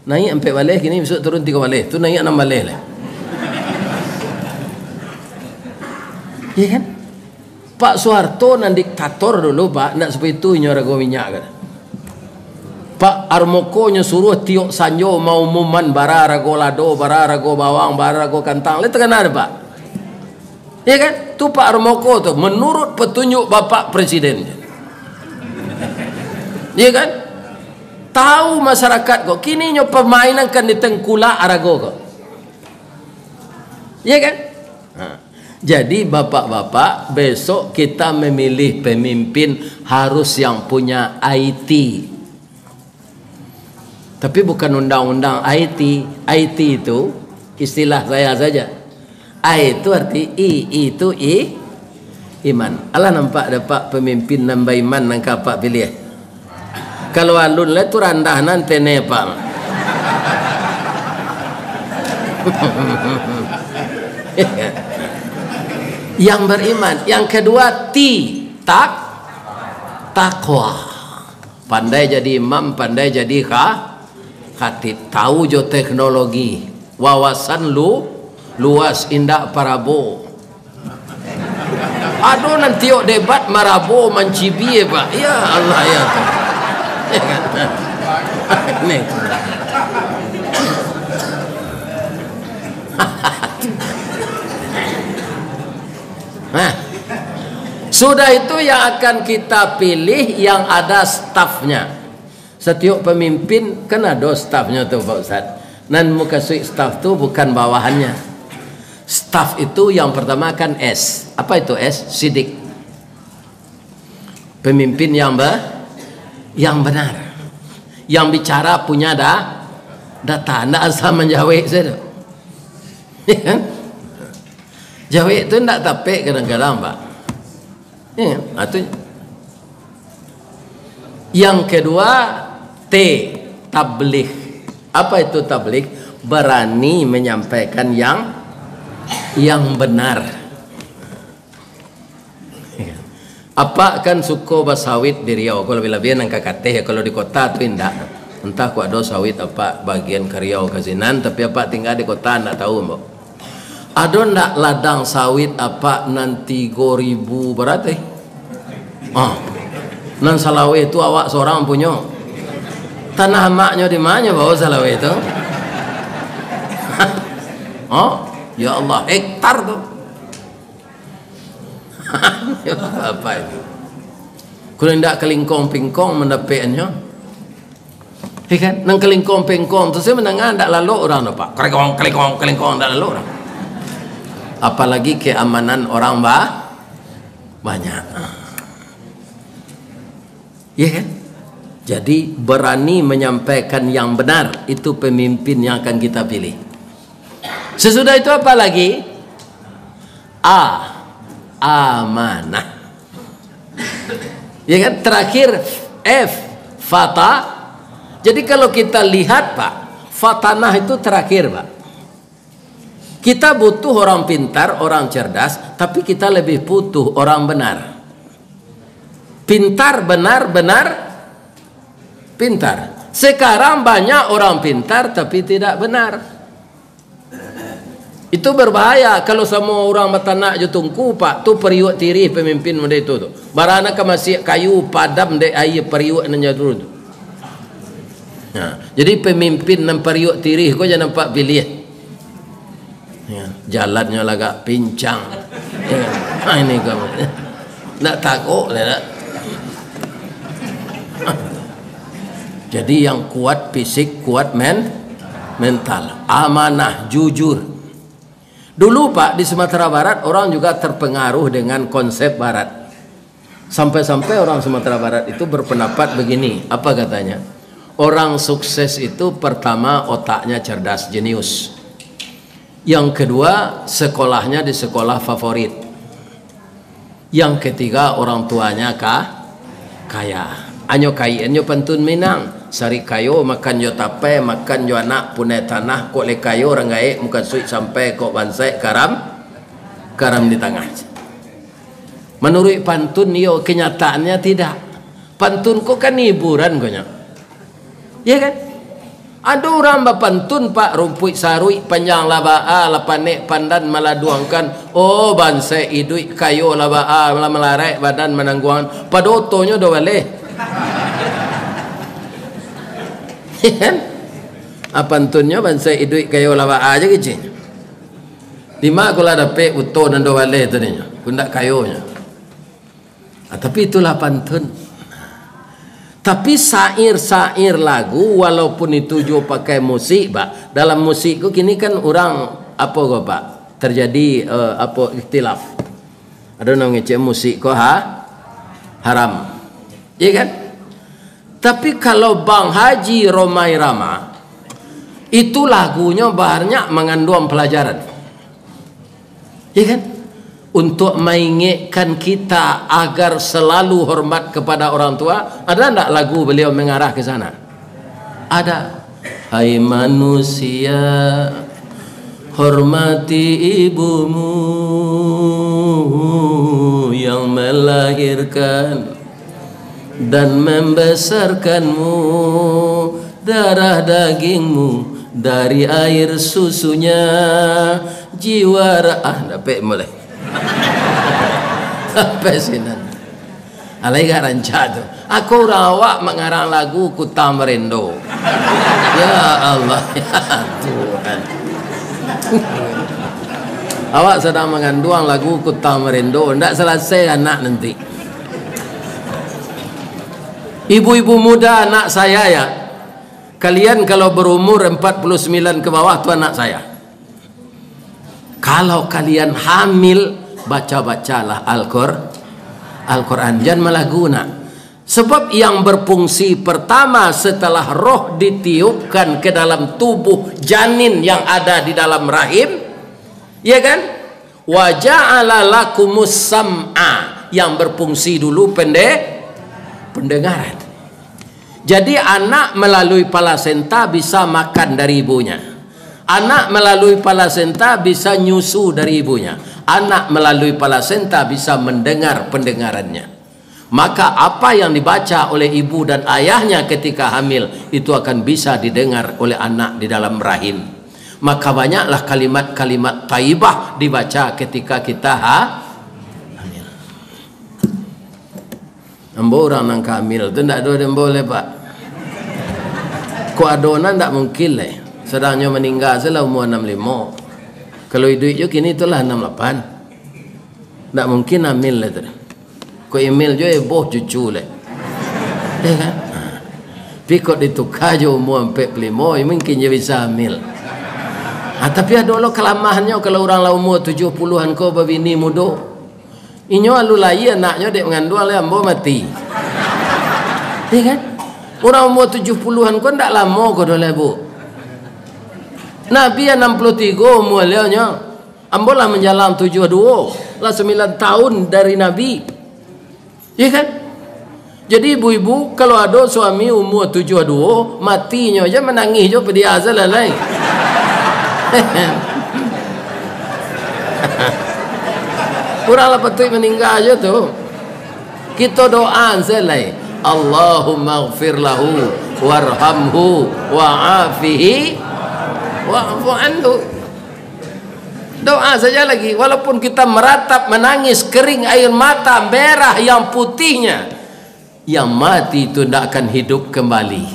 Naiak ampek baleh, kini bisuak turun tigo baleh. Tu naiak anam baleh lai. Ya kan? Pak Soeharto nan diktator dulu, Pak, ndak seperti itu inyo rago minyak, kan. Pak Harmoko nyo suruh tiok sanjo maumuman bara rago lado, bara rago bawang, bara rago kantang. Lai takana dek Pak? Ya kan? Tu Pak Harmoko tu, menurut petunjuk Bapak Presiden. Ya kan? Tahu masyarakat ko, kini nyo pamainkan di tengkulak arago ko. Ya kan? Ha. Jadi, bapak-bapak, besok kita memilih pemimpin harus yang punya I T. Tapi bukan undang-undang I T. I T itu istilah saya saja. I itu arti I, I itu i, iman. Alah nampak dek Apak pemimpin nan baiman nan ka Apak pilih. Kalau alun lai tu randah nan tene, Pak. Yang beriman. Yang kedua, T, tak, takwa. Pandai jadi imam, pandai jadi kha-, khatib. Tahu jo teknologi. Wawasan lu, luas, indak parabo. Ado nan tiok debat marabo mancibie, Pak. Ya Allah, ya Tuhan. Nih. Nah, sudah itu yang akan kita pilih yang ada stafnya. Setiok pemimpin kan ado stafnyo tu, Pak Ustaz. Nan mukasuik staf tu bukan bawahannya. Staf itu yang pertama kan S. Apa itu S? Sidik. Pemimpin yang be-, yang benar. Yang bicara punya da-, data. Ndak asal manjawek saja. Ya kan? Jawek tu ndak tapek kadang-kadang, Pak. Ya, ha, tu. Yang kedua, T, tabligh. Apa itu tabligh? Berani menyampaikan yang, yang benar. Apak kan suko basawit di Riau, kalau lebih-lebih nan ka Kateh, kalau di kota tu indak. Entah kok ado sawit apak bagian ka Riau ka sinan, tapi apak tinggal di kota, ndak tahu, Mbok. Ado ndak ladang sawit apak nan tigo ribu baratai? Ah. Nan salaweh tu awak sorang punyo. Tanah amaknyo di manyo bawa salaweh tu? Oh, ya Allah, hektar tu. Apa itu? Kalau indak kalingkong-pingkong mandapekannyo. Ya kan? Nang kalingkong-pingkong tu, saya mandanga ndak lalok urang tu, Pak. Kalingkong, kalingkong, kalingkong, ndak lalok urang. Apalagi keamanan orang ba-, banyak. Ya kan? Jadi, berani menyampaikan yang benar, itu pemimpin yang akan kita pilih. Sesudah itu apa lagi? A, amanah. Ya kan? Terakhir F, fata. Jadi kalau kita lihat, Pak, fatanah itu terakhir, Pak. Kita butuh orang pintar, orang cerdas, tapi kita lebih butuh orang benar. Pintar, benar, benar, pintar. Sekarang banyak orang pintar tapi tidak benar. Itu berbahaya kalau samo urang batanak jo tungku, Pak, tu pariuak tirih pamimpin model itu tu. Bara nan ka masiak kayu, padam dek aia pariuak nan jo turun tu. Nah, jadi pamimpin nan pariuak tirih ko jan nampak pilih. Ya, jalannyo lagak pincang. Ya, ha, ini ko. Ndak takut lah, ndak. Jadi yang kuat fisik, kuat men-, mental. Amanah, jujur. Dulu, Pak, di Sumatera Barat, orang juga terpengaruh dengan konsep Barat. Sampai-sampai orang Sumatera Barat itu berpendapat begini, apa katanya? Orang sukses itu pertama otaknya cerdas, jenius. Yang kedua, sekolahnya di sekolah favorit. Yang ketiga, orang tuanya ka-, kaya. Anyo kaian nyo pantun Minang. Sarik kayo makan jo tapai, makan jo anak punai tanah, kok lai kayo urang gaek mukasuik sampai kok bansaik karam, karam di tangah. Manuruik pantun iyo, kenyataannya tidak. Pantun ko kan hiburan ko nyo. Ya kan? Ado urang bapantun, Pak, rumpuik saruik panjang lah baa, lah panek pandan maladuangkan. Oh, bansaik iduik kayo lah baa, lah malaraik badan manangguangan. Pado otonyo do baleh. Kan? Ah, pantunnyo bansaik iduik kayo lah baa je keceknyo. Dima ko lah dapek oto nan do baleh tu ninyo, ko ndak kayonyo. Ah, tapi itulah pantun. Tapi syair-syair lagu, walaupun itu juo pakai musik, Pak. Dalam musik ko kini kan urang, apo ko, Pak? Terjadi, eh, apo, ikhtilaf. Ado nan ngecek musik ko ha-, haram. Iya kan? Tapi kalau Bang Haji Rhoma Irama, itu lagunyo banyak manganduang palajaran. Iya kan? Untuk maingekkan kita agar selalu hormat kepada orang tua, ada ndak lagu beliau mengarah ke sana? Ada. Hai manusia, hormati ibumu yang melahirkan dan membesarkanmu, darah dagingmu, dari air susunya, jiwa ra-, ah, dapek mulai. Sampai sinan. Alai gak rancak tu. Ako urang awak mangarang lagu Kutang Barendo. Ya Allah, ya Tuhan. Awak sadang manganduang lagu Kutang Barendo, ndak salasai anak nanti. Ibu-ibu muda, anak saya ya, kalian kalau berumur empat puluh sembilan ke bawah tu anak saya. Kalau kalian hamil, baca-bacalah Al-Qur-, Al-Quran. Jan malagu nak. Sebab yang berfungsi pertama setelah roh ditiupkan ke dalam tubuh janin yang ada di dalam rahim, ya kan? Wa ja'ala lakumus sam'a, yang berfungsi dulu pende-, pendengaran. Jadi, anak melalui plasenta bisa makan dari ibunya. Anak melalui plasenta bisa nyusu dari ibunya. Anak melalui plasenta bisa mendengar pendengarannya. Maka, apa yang dibaca oleh ibu dan ayahnya ketika hamil, itu akan bisa didengar oleh anak di dalam rahim. Maka, banyaklah kalimat-kalimat thayyibah dibaca ketika kita ha-, hamil. Ambo urang nan ka hamil tu ndak ado dek ambo lai, Pak. Kok ado nan ndak mungkin lai. Sadang nyo maningga se lah umua anam limo. Kalau iduik jo kini tu lah anam lapan. Ndak mungkin hamil lai tu. Kok hamil jo eboh cucu lai. Ya kan? Ha. Tapi kok dituka jo umua ampek puluah limo, ya mungkin jo bisa hamil. Ha, tapi ado lo kalamahannyo kalau urang lah umua tujuah puluahan ko babini mudo. Inyo alun lahia anaknyo dek manganduang lai ambo mati. Iya kan? Urang umua tujuah puluahan ko ndak lamo ko doh lai, Bu. Nabi anam puluah tigo umua baliaunyo. Ambo lah manjalang tujuah duo, lah sambilan taun dari Nabi. Iya kan? Jadi ibu-ibu, kalau ado suami umua tujuah duo, matinyo ja manangih jo padiah se lah lai. Urang lah patuik maningga jo tu. Kito doa se lai. Allahummaghfir lahu warhamhu wa'afihi wa'fu anhu. Doa saja lagi, walaupun kita meratap, menangis, kering air mata, merah yang putihnya, yang mati itu ndak akan hidup kembali,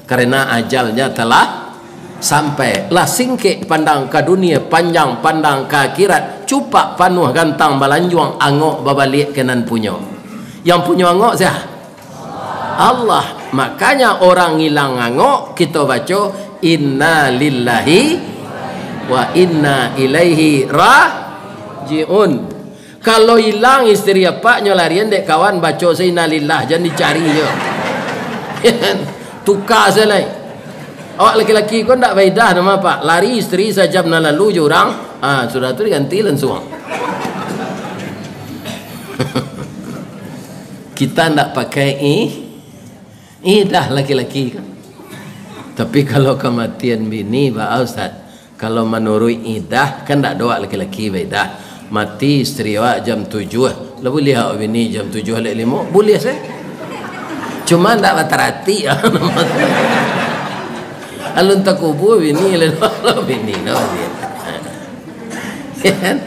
karena ajalnya telah sampai. Lah singkek pandang ka dunia, panjang pandang ka akhirat, cupak panuah gantang balanjuang, angok babaliak ka nan punyo. Yang punyo angok sia? Allah. Makanya orang ilang angok, kito baco, "Inna lillahi wa inna ilaihi raji'un." Kalau ilang isteri apak, nyo larian dek kawan, baco se innalillah, jan dicari nyo. Tuka se lai. Awak laki-laki ko ndak baidah namo, Pak. Lari isteri sajam nan lalu jo urang, ah, sudah tu diganti lansuang. Kita ndak pakai i-, idah laki-laki kan. Tapi kalau kamatian bini, baa, Ustaz? Kalau manuruik idah, kan ndak doa laki-laki baidah. Mati isteri awak jam tujuah, lah buliah awak bini jam tujuah lek limo? Buliah se. Cuma ndak batarati. Alun takubua bini lai, lo bini no.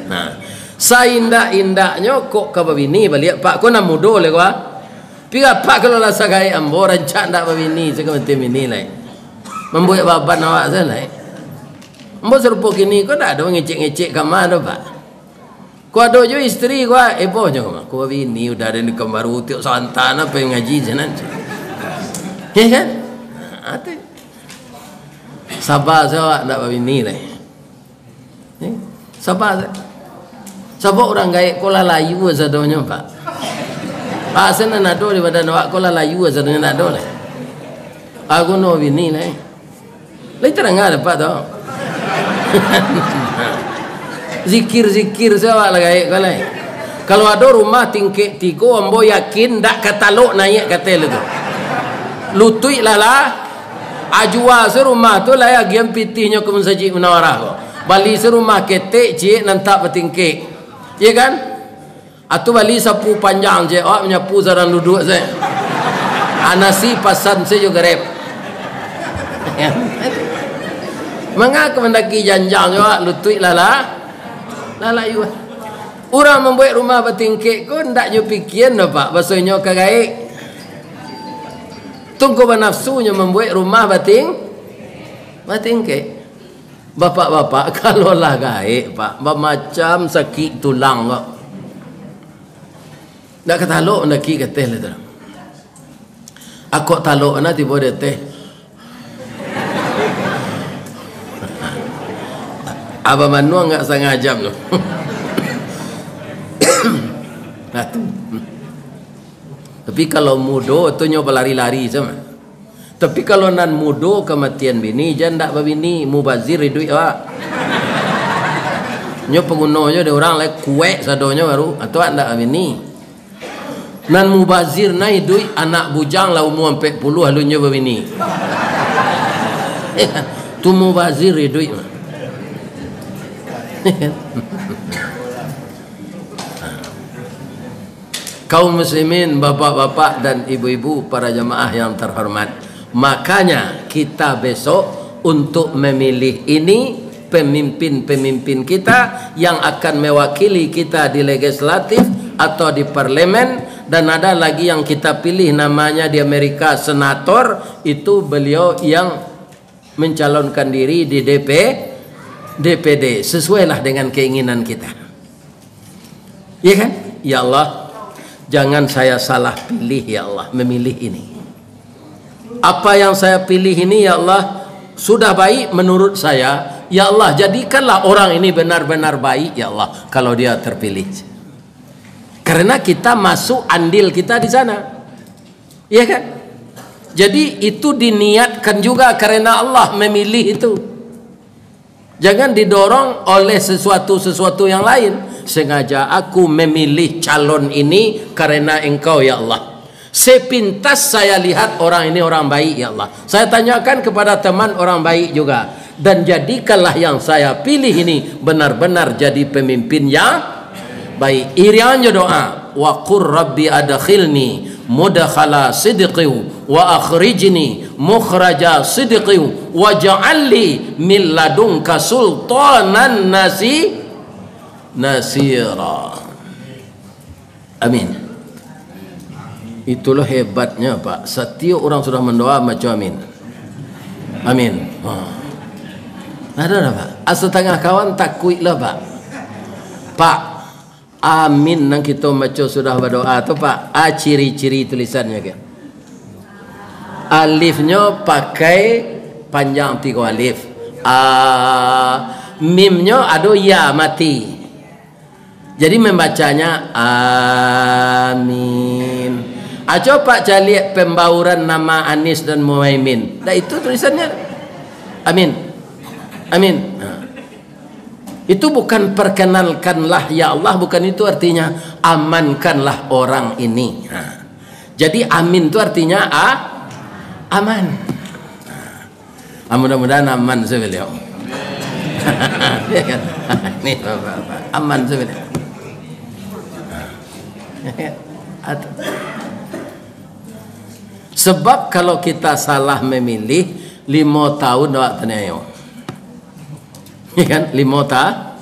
Nah, saindak-indaknyo kok ka babini baliak, Pak, ko nan mudo lai ko, ah. Pi Apak kalau lah sagaek ambo, rancak ndak babini, saka mati bini lai. Mambuek baban awak sajo lai. Ambo sarupo kini ko ndak ado ngecek-ngecek kama doh, Pak. Ko ado jo istri ko, ah, eboh nyo, ko babini udah ado nikah baru, tiok santa na pai ngaji sinan. Ya kan? Ha, tu. Saba sajo awak ndak babini lai. Eh, saba sajo. Sabab urang gaek ko lah layu sadonyo, Pak. Ah, sinan ado di badan awak ko lah layu sadonyo, ndak ado lai. Ah, guno bini lai. Lai tadanga dapek tu. Zikir-zikir sajo awak lah gaek ko lai. Kalau ado rumah tingkek tigo, ambo yakin ndak ka talok naiak ka ateh tu. Lutuik lah lah. Ajua se rumah tu lai agian pitihnyo ka Masajik Munawarah ko. Bali se rumah ketek ciek nan tak batingkek. Iya kan? Atu bali sapu panjang ciek, awak manyapu sadang duduak se. Ah, nasi pasan se jo Grab. Manga ka mandaki janjang jo awak, lutuik lah lah. Lah layu. Urang mambuek rumah batingkek ko ndak nyo pikian doh, Pak, baso inyo ka gaek. Tungko banafsunyo mambuek rumah bating-, batingkek. Bapak-bapak, kalau lah gaek, Pak, bamacam sakik tulang ko. Ndak ka talok mandaki ka ateh lai tu. Akok talok na tibo di ateh. Abah manuang nggak sangaja tu. Nah, tu. Tapi kalau mudo tu nyo balari-lari sama. Tapi kalau nan mudo kamatian bini, jan ndak babini, mubazir iduik awak. Nyo paguno nyo dek urang lai kuek sadonyo baru, atau ndak babini. Nan mubazir na iduik anak bujang lah umua ampek puluah alun nyo babini. Tu mubazir iduik mah. Kaum muslimin, bapak-bapak dan ibu-ibu, para jamaah yang terhormat, makanya kita besok untuk memilih ini pemimpin-pemimpin kita yang akan mewakili kita di legislatif atau di parlemen, dan ada lagi yang kita pilih namanya di Amerika senator, itu beliau yang mencalonkan diri di D P, D P D, sesuailah dengan keinginan kita. Iya kan? Ya Allah, jangan saya salah pilih, ya Allah, memilih ini. Apa yang saya pilih ini, ya Allah, sudah baik menurut saya. Ya Allah, jadikanlah orang ini benar-benar baik, ya Allah, kalau dia terpilih. Karena kita masuk andil kita di sana. Iya kan? Jadi, itu diniatkan juga karena Allah memilih itu. Jangan didorong oleh sesuatu-sesuatu yang lain. Sengaja aku memilih calon ini karena Engkau, ya Allah. Sepintas saya lihat orang ini orang baik, ya Allah. Saya tanyakan kepada teman orang baik juga. Dan jadikanlah yang saya pilih ini benar-benar jadi pemimpin yang baik. Irian jo doa, "Wa qur rabbi adkhilni mudkhala sidqin wa akhrijni mukhraja sidqin waj'al li min ladunka sultanan nasi-, nasira." Amin. Itulah hebatnya, Pak. Satiok urang sudah mandoa, baco amin. Amin. Ha. Ado dah, Pak? Asa tangah kawan takuik lah, Pak. Pak, amin nan kito baco sudah badoa tu, Pak. A, ciri-ciri tulisannyo ke. Alifnyo pakai panjang tigo alif. A, mimnyo ado ya mati. Jadi, membacanya, "Amin." Aco Pak caliak pembauran nama Anies dan Muhaimin. Dak itu tulisannya? Amin. Amin. Nah. Itu bukan "Perkenalkanlah, ya Allah", bukan itu artinya, "Amankanlah orang ini." Nah. Jadi, amin itu artinya a-, aman. Ah, mudah-mudahan aman sajo baliau. Ya kan? Ini bapak-bapak. Aman sajo baliau. Sebab kalau kita salah memilih, Limo tahun awak taniayo. Ya kan? Limo ta-,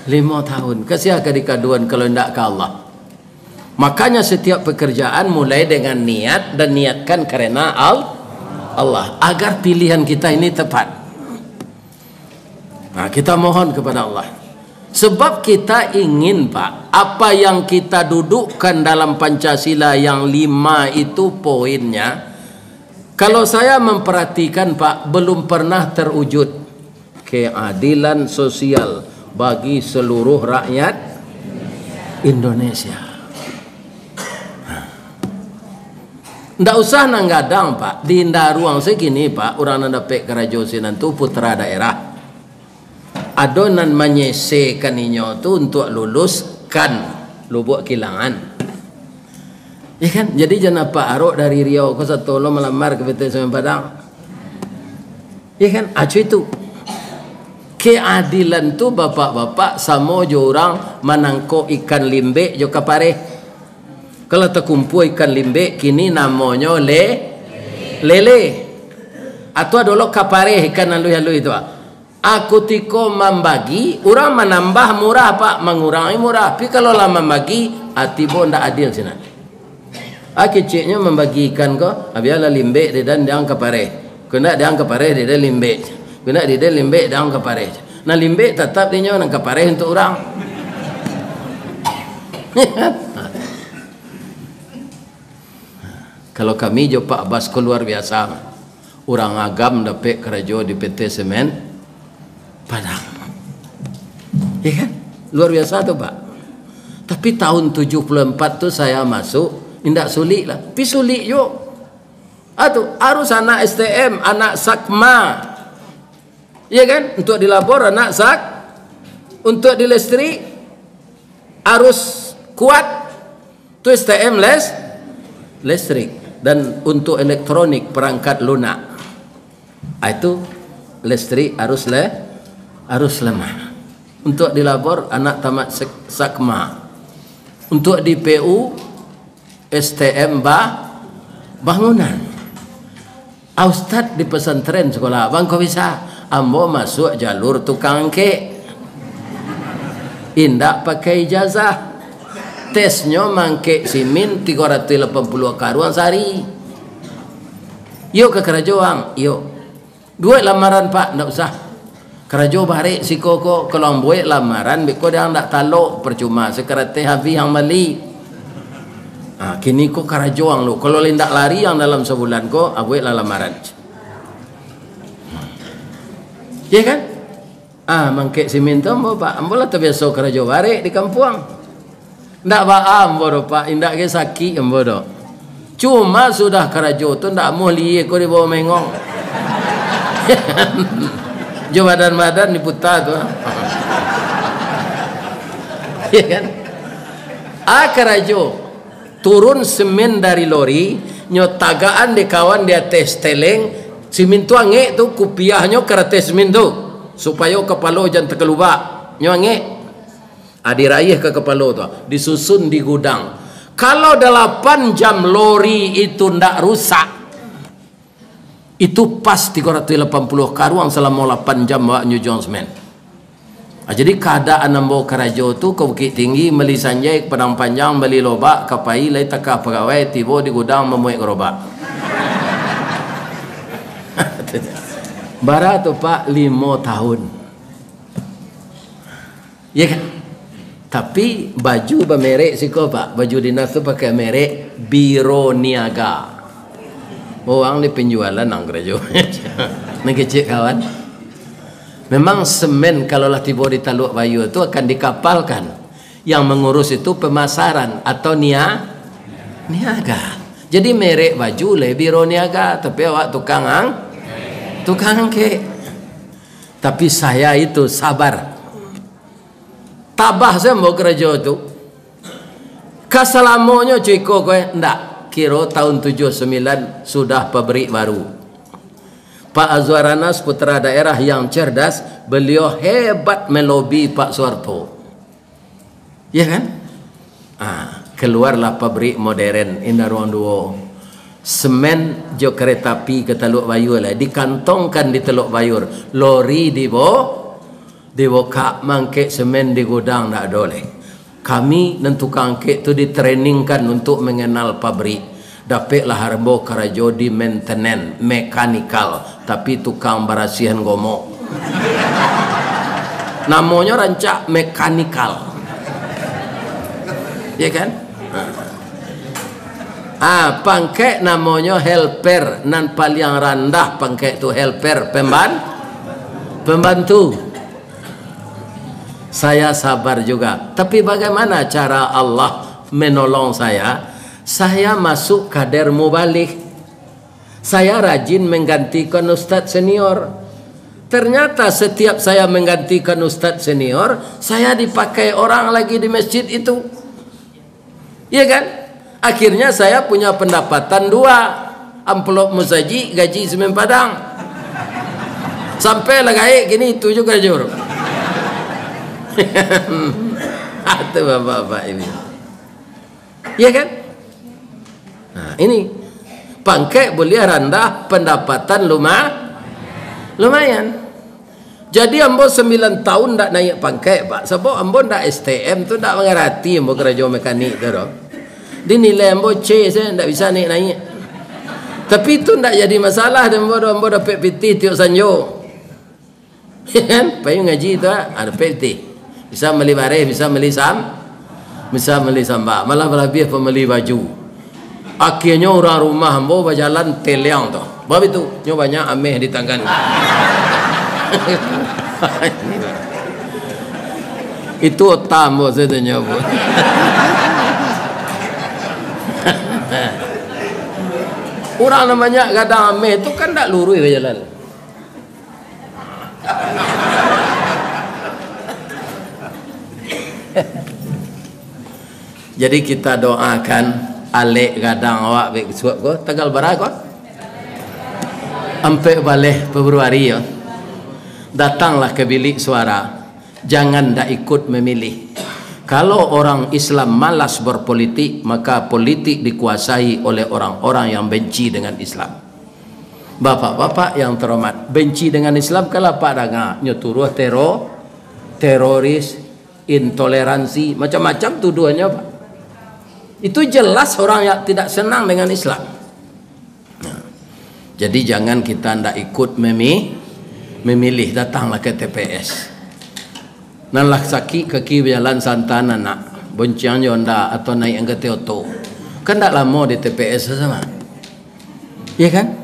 limo tahun. Ka sia ka dikaduan kalau indak ka Allah? Makanya setiap pekerjaan mulai dengan niat dan niatkan karena Al-, Allah, agar pilihan kita ini tepat. Nah, kita mohon kepada Allah. Sebab kita ingin, Pak, apa yang kita dudukkan dalam Pancasila yang lima itu poinnya, kalau saya memperhatikan, Pak, belum pernah terwujud keadilan sosial bagi seluruh rakyat Indonesia. Ndak usah nan gadang, Pak. Di Indaruang se kini, Pak, urang nan dapek karajo sinan tu putra daerah. Ado nan manyesekan inyo tu untuak luluskan Lubuak Kilangan. Ya kan? Jadi jan apak arok dari Riau ko sato lo malamar ka P T S M N Padang. Ya kan? Acu itu. Keadilan tu, bapak-bapak, samo jo urang manangkok ikan limbek jo kapareh. Kalau takumpua ikan limbek, kini namonyo le-, lele. Atau dulu kapareh ikan aluih-aluih tu, ah. A kutiko mambagi, urang manambah murah, Pak, mangurangi murah. Tapi kalau lah mambagi, ah, tibo ndak adil sinan. Ah, keceknyo mambagi ikan ko, ah, bialah limbek di dan diang kapareh. Kok ndak diang kapareh di dan limbek. Kok ndak di dan limbek diang kapareh. Nah, limbek tatap dinyo nan kapareh untuak urang. Kalau kami jo Pak Bas ko luar biasa. Urang Agam dapek karajo di P T Semen Padang. Ya kan? Luar biasa tu, Pak. Tapi tahun tujuh puluh empat tu saya masuk, indak sulik lah. Tapi sulik juo. Ah tu, harus anak S T M, anak Sakma. Ya kan? Untuk di labor anak Sak, untuk di listrik harus kuat. Tu S T M les-, listrik. Dan untuk elektronik, perangkat lunak. Ah, itu listrik harus le-, harus lemah. Untuk di labor, anak tamat sek-, Sakma. Untuk di P U, S T M ba-, bangunan. Ah, ustad di pesantren sekolah abang ko bisa? Ambo masuk jalur tukang angkek. Indak pakai ijazah. Tesnyo mangkek simin tigo ratuih lapan puluah karuang sahari. Iyo ka karajo, Bang? Iyo. Buek lamaran, Pak? Ndak usah. Karajo barek siko ko, kalau buek lamaran, beko dek ang ndak talok, percuma, sakarateh habih ang bali. Ah, kini ko karajo ang lu. Kalau indak lari ang dalam sabulan ko, ah, bueklah lamaran. Ya kan? Ah, mangkek simin tu ambo, Pak. Ambo lah tabiaso karajo barek di kampuang. Ndak baa ambo doh, Pak, indak ge sakik ambo doh. Cuma sudah karajo tu ndak amuah lihia ko dibawa maengong. Jo badan-badan diputa tu. Ya kan? Ah, karajo. Turun semen dari lori, nyo tagakan dek kawan di ateh steleng, simin tu angek tu, kupiahnyo ka ateh semen tu, supayo kapalo jan takalubak. Nyo angek. Ah, diraiah ka kapalo tu, disusun di gudang. Kalau dalapan jam lori itu ndak rusak, itu pas tigo ratuih lapan puluah karuang salamo lapan jam awak nyujuang semen. Ah, jadi kaadaan ambo karajo tu ka Bukittinggi, bali sanjai, ka Padang Panjang, bali lobak, ka pai, lai takah pagawai, tibo di gudang mamuek garobak. Bara tu, Pak, limo tahun. Ya kan? Tapi baju bamerek siko, Pak. Baju dinas tu pakai merek Biro Niaga. Urang di penjualan nang karajo. Nan kecek kawan. Memang semen kalau lah tibo di Taluak Bayu tu akan dikapalkan. Yang mengurus itu pemasaran atau nia-, niaga. Jadi merek baju le Biro Niaga, tapi awak tukang ang-, tukang angkek. Tapi saya itu sabar. Tabah se ambo karajo tu. Ka salamonyo cuko ko, eh? Ndak. Kiro tahun tujuah sambilan sudah pabrik baru. Pak Azwar Anas, putra daerah yang cerdas, beliau hebat melobi Pak Soeharto. Ya kan? Ah, keluarlah pabrik modern, Indaruang Duo. Semen jo kereta api ka Teluk Bayur lai, dikantongkan di Teluk Bayur, lori dibo-, dibukak, mangkek semen di gudang ndak ado lai. Kami nan tukang angkek tu ditrainingkan untuk mengenal pabrik. Dapeklah ambo karajo di maintenance, mekanikal, tapi tukang barasiahan gomok. Namonyo rancak mekanikal. Ya kan? Ah, pangkek namonyo helper, nan paliang randah pangkek tu helper, pemban-, pembantu. Saya sabar juga. Tapi bagaimana cara Allah menolong saya? Saya masuk kader mubalih. Saya rajin menggantikan ustadz senior. Ternyata setiap saya menggantikan ustadz senior, saya dipakai orang lagi di masjid itu. Iya kan? Akhirnya saya punya pendapatan dua. Amplop musajik, gaji Semen Padang. Sampai lah gaek kini itu juga, Jur. Itu bapak-bapak ini. Iya kan? Nah, ini. Pangkek buliah randah, pendapatan luma-, lumayan. Jadi ambo sambilan tahun ndak naiak pangkek, Pak. Sabab ambo ndak S T M tu, ndak mangarati ambo karajo mekanik tu doh. Dinilai ambo C saja, ndak bisa naiak-naiak. Tapi tu ndak jadi masalah di ambo doh, ambo dapek pitih tiok sanjo. Kan? Pai ngaji tu, ah, dapek pitih. Bisa mali bareh, bisa mali sam-, bisa mali sambal. Malah balabiah pambali baju. Akhirnyo urang rumah ambo bajalan teliang tu. Bab itu, nyo banyak ameh di tangan. Itu otak ambo, saya tanya ambo. Urang nan banyak gadang ameh tu kan ndak luruih bajalan. Jadi kita doakan alek gadang awak bek suap ko, tanggal bara ko? Ampek baleh Februari yo. Datanglah ke bilik suara. Jangan ndak ikut memilih. Kalau orang Islam malas berpolitik, maka politik dikuasai oleh orang-orang yang benci dengan Islam. Bapak-bapak yang terhormat, benci dengan Islam kan lah Apak danga, nyo tuduah tero-, teroris, intoleransi, macam-macam tuduhannyo, Pak. Itu jelas orang yang tidak senang dengan Islam. Nah, jadi jangan kita ndak ikut memi-, memilih, datanglah ke T P S. Nan lah sakik kaki bajalan santan anak, bonceng jo Honda atau naiak angkateh oto. Kan ndak lamo di T P S sama. Ya kan?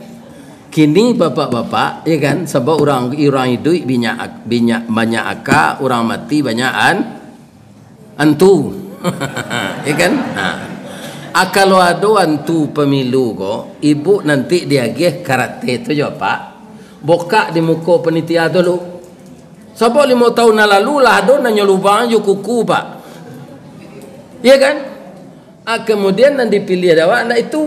Kini bapak-bapak, ya kan, sabab urang, urang iduik banyak, banyak, banyak aka, urang mati banyak an-, antu. Ya kan? Nah. Ah, kalau ado antu pemilu ko, ibu nanti diagiah karateh tu jo, Pak. Bokak di muko panitia tu lu. Sabab limo tahun nan lalu lah ado nan nyo lubang jo kuku, Pak. Ya kan? Ah, kemudian nan dipilih dek awak ndak itu.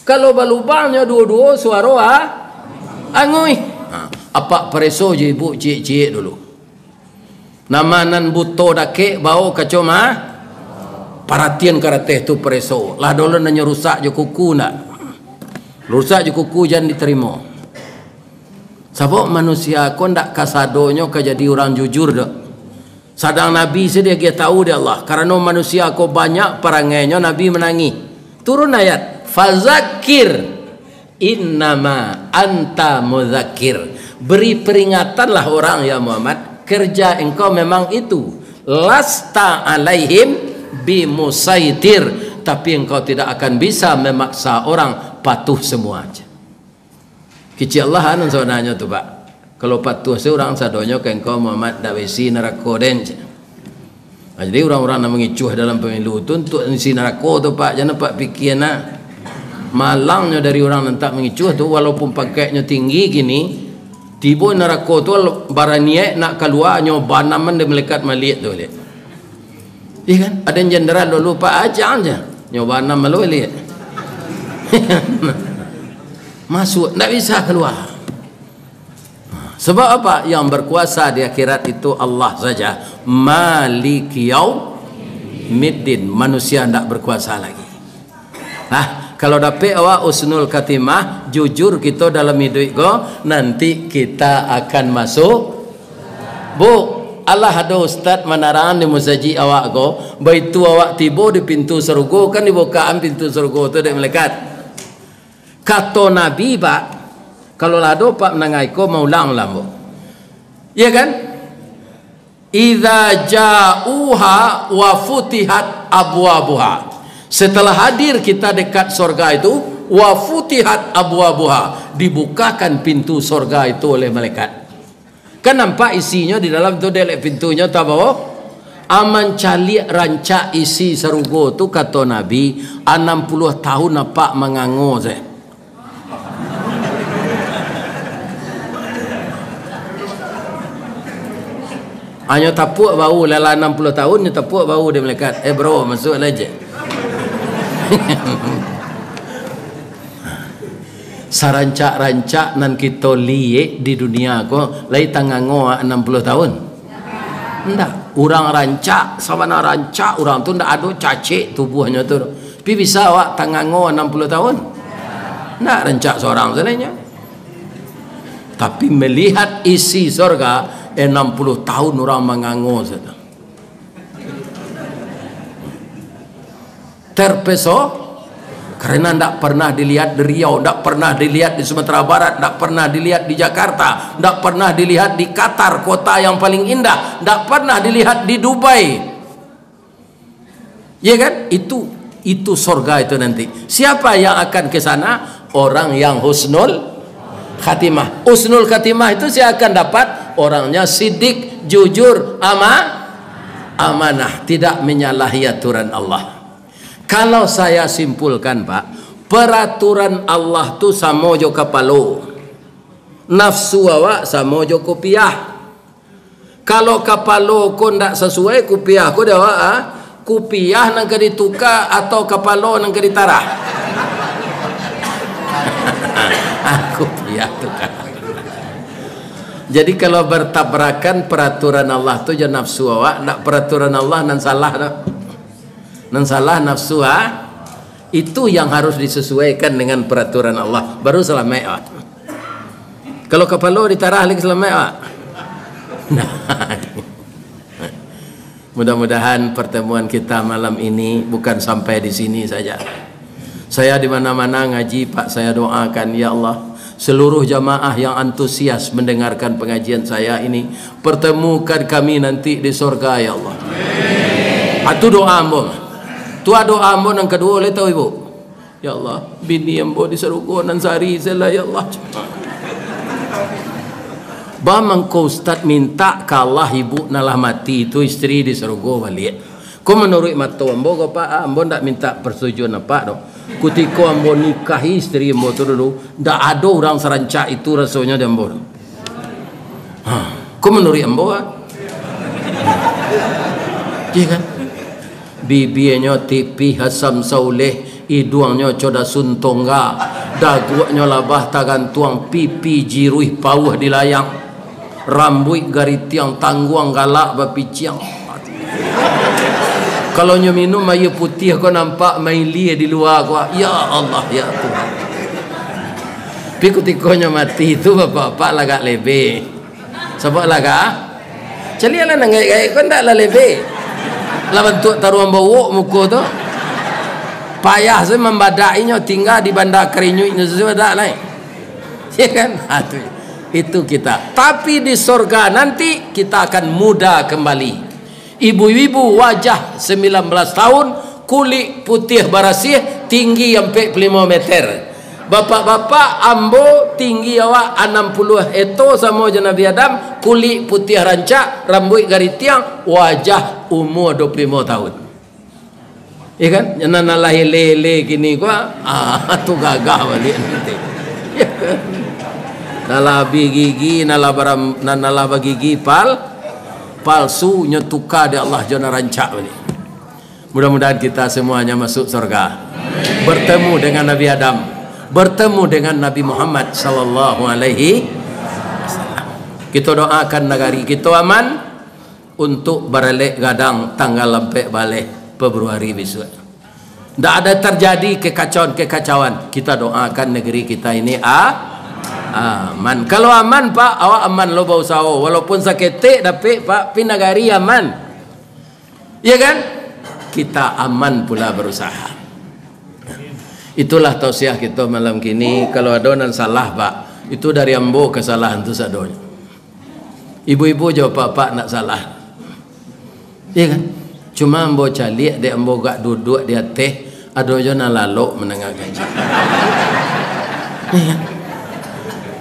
Kalau balubangnyo duo-duo suaro, ah, anguih. Ha, apak pareso jo ibu ciek-ciek dulu. Nama nan buto dakek bao kaco ma-, paratian karateh tu pareso. Lah dolo nanyo rusak jo kuku ndak? Rusak jo kuku jan ditarimo. Sabab manusia ko ndak kasadonyo ka jadi urang jujur doh. Sadang Nabi se diagiah tahu dek Allah, karano manusia ko banyak parangainyo, Nabi manangih. Turun ayat, "Fazakir, innama anta muzakir." Beri peringatanlah orang, ya Muhammad, kerja engkau memang itu. "Lasta alaihim bimusaitir," tapi engkau tidak akan bisa memaksa orang patuh semua. Kecek Allah nan sabananyo tu, Pak. Kalau patuh se urang sadonyo ka engkau, Muhammad, ndak baisi narako den, cek. Nah, jadi urang-urang nan mangicuah dalam pemilu tu untuak isi narako tu, Pak. Jan Apak pikia nah. Malangnyo dari urang nan tak mangicuah tu, walaupun pangkeknyo tinggi kini, tibo narako tu baraniaik nak kalua, nyo banaman dek malaikat Malik tu, liek. Iya kan? Ado jenderal dulu, Pak, acang se. Nyo banam malu liek. Masuk, ndak bisa kalua. Sebab apa? Yang berkuasa di akhirat itu Allah saja. Maliki yaumiddin. Manusia ndak berkuasa lagi. Nah, Kalau dapek awak husnul khatimah, jujur kito dalam iduik ko, nanti kita akan masuk. Bu, alah ado ustaz manarang di musajik awak ko, baitu awak tibo di pintu sarugo, kan dibukaan pintu sarugo tu dek malaikat. Kato Nabi, Pak, kalau lah ado, Pak, mandanga iko, maulang-ulang, Bu. Iya kan? "Idza ja'uha wa futihat abwabuha." Setelah hadir kita dekat sorga itu, "wa futihat abwabuha," dibukakan pintu sorga itu oleh malaikat. Kan nampak isinyo di dalam tu, dek pintunyo tabawo. Aman caliak rancak isi sarugo tu, kato Nabi, anam puluah tahun apak mangango se. Hanyo tapuak bahu, lah, lah anam puluah tahun, nyo tapuak bahu dek malaikat. "Eh, bro, masuaklah je." Sarancak-rancak nan kito liek di dunia ko, lai tangango anam puluah tahun? Ndak. Urang rancak, sabana rancak urang tu, ndak ado cacek tubuahnyo tu. Tapi bisa awak tangango anam puluah tahun? Ndak, rancak surang sajo nyo. Tapi melihat isi sorga, anam puluah tahun urang mangango sajo. Terpeso-, karena ndak pernah dilihat di Riau, ndak pernah dilihat di Sumatera Barat, ndak pernah dilihat di Jakarta, ndak pernah dilihat di Qatar, kota yang paling indah, ndak pernah dilihat di Dubai. Ya kan? Itu, itu sorga itu nanti. Siapa yang akan ke sana? Orang yang husnul khatimah. Husnul khatimah itu siapa akan dapat? Orangnya sidik, jujur, ama-, amanah, tidak menyalahi aturan Allah. Kalau saya simpulkan, Pak, peraturan Allah tu samo jo kapalo. Nafsu awak samo jo kupiah. Kalau kapalo ko ndak sasuai, kupiah ko di awak, ah, kupiah nan ka dituka atau kapalo nan ka ditarah? Kupiah tuka. Jadi, kalau bertabrakan peraturan Allah tu jo nafsu awak, ndak peraturan Allah nan salah tu. Nan salah nafsu, ah. Itu yang harus disesuaikan dengan peraturan Allah, baru salamaik awak. Kalau kapalo ditarah lagi salamaik awak? Nah. Mudah-mudahan pertemuan kita malam ini bukan sampai di sini saja. Saya di mana-mana ngaji, Pak, saya doakan, ya Allah, seluruh jamaah yang antusias mendengarkan pengajian saya ini, pertemukan kami nanti di sorga, ya Allah. Ah, tu doa ambo. Tu doa ambo nan kaduo, lai tahu, Ibu? Ya Allah, bini ambo di sarugo nan sari se lah, ya Allah. Ba mangko ustaz minta ka Allah, ibu nan lah mati tu, isteri di sarugo baliak. Ko manuruik mato ambo ko, Pak, ambo ndak minta persetujuan apak doh. Kutiko ambo nikahi isteri ambo tu dulu, ndak ado urang sarancak itu rasonyo di ambo tu. Ha, ko manuruik ambo, ah. Iya kan? Bibianyo tipih asam sauleh, iduangnyo co dasun tongga, daguaknyo labah tagantuang, pipi jiruih pauah di layang, rambuik garitiang tangguang galak bapiciang. Kalau nyo minum aia putiah ko nampak mailia di lua ko, ya Allah, ya Tuhan. Tapi kutiko nyo mati tu, bapak-bapak lagak lebeh. Sabab lah ka? Caliaklah nan gaek-gaek ko, ndak lah lebeh. Lah bantuak taruang bawok muko tu. Payah se mambadak inyo, tingga di banda karinyuik nyo sajo badak lai. Ya kan? Ha, tu. Itu kita. Tapi di sorga nanti kita akan muda kembali. Ibu-ibu wajah sembilan belas tahun, kulik putiah barasiah, tinggi ampek puluah limo meter. Bapak-bapak, ambo tinggi awak anam puluah eto samo jo Nabi Adam, kulik putiah rancak, rambuik garitiang, wajah umua dua puluah limo tahun. Iya kan? Nan alah ele-ele kini ko, ah, tu gagah baliak nanti. Iya kan? Nan lah abih gigi, nan lah baram-, nan, nan lah bagigi pal-, palsu, nyo tuka dek Allah jo nan rancak baliak. Mudah-mudahan kita semuanya masuk surga. Bertemu dengan Nabi Adam, bertemu dengan Nabi Muhammad sallallahu alaihi wasallam. Kita doakan negari kita aman untuk baralek gadang tanggal ampek baleh Februari besok. Ndak ada terjadi kekacauan-kekacauan. Kita doakan negeri kita ini a-, aman. Kalau aman, Pak, awak aman lo bausaho. Walaupun saketek dapek, Pak, pi nagari aman. Iya kan? Kita aman pula berusaha. Itulah tausiah kita malam kini. Kalau ada nan salah, Pak, itu dari ambo kesalahan tu sadonyo. Ibu-ibu jo apak-apak ndak salah. Iya kan? Cuma ambo caliak, dek ambo gak duduak di ateh, ado jo nan lalok mandanga kaji. Iya kan?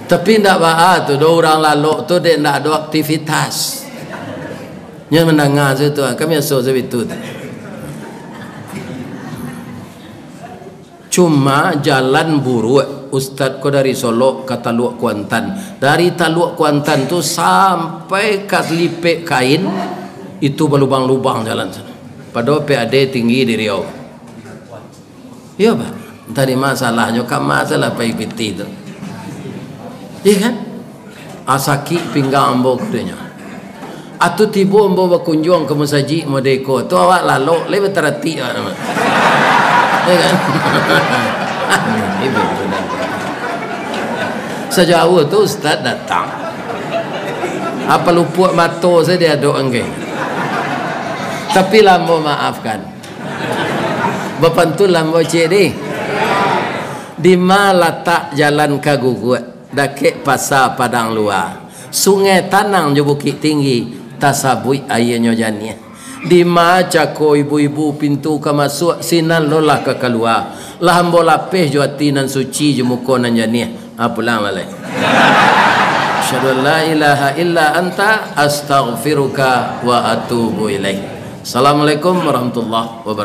Tapi ndak baa tu, do urang lalok tu dek ndak ado aktivitas. Nyo mandanga sajo tu, kan biaso sajo itu tu. Cuma jalan buruak, Ustad ko dari Solok ka Taluak Kuantan. Dari Taluak Kuantan tu sampai ka Lipek Kain, itu balubang-lubang jalan sana. Padahal P A D tinggi di Riau. Iyo, Pak. Entah di ma salahnyo, kama salah pai pitih tu. Iya kan? Ah, sakik pinggang ambo, katonyo. Atu tibo ambo bakunjuang ka masajik modeko tu, awak lalok, lai bataratik awak nama. Ya kan? Ibo tu dah. Sajauah tu ustaz datang. Apa lupuak mato sajo diadok angge. Tapi lah ambo maafkan. Bapantun lah ambo ciek deh. Di ma latak jalan ka Guguak? Dakek Pasa Padang Lua, Sungai Tanang jo Bukik Tinggi, tasabuik aianyo janiah. Di ma cako ibu-ibu pintu ka masuak, sinan lo lah ka kalua. Lah ambo lapeh jo ati nan suci, jo muko nan janiah. Ha, pulang baliak. Asyhadu an la ilaha illa anta, astaghfiruka wa atubu ilaik. Assalamualaikum warahmatullahi wabarakatuh.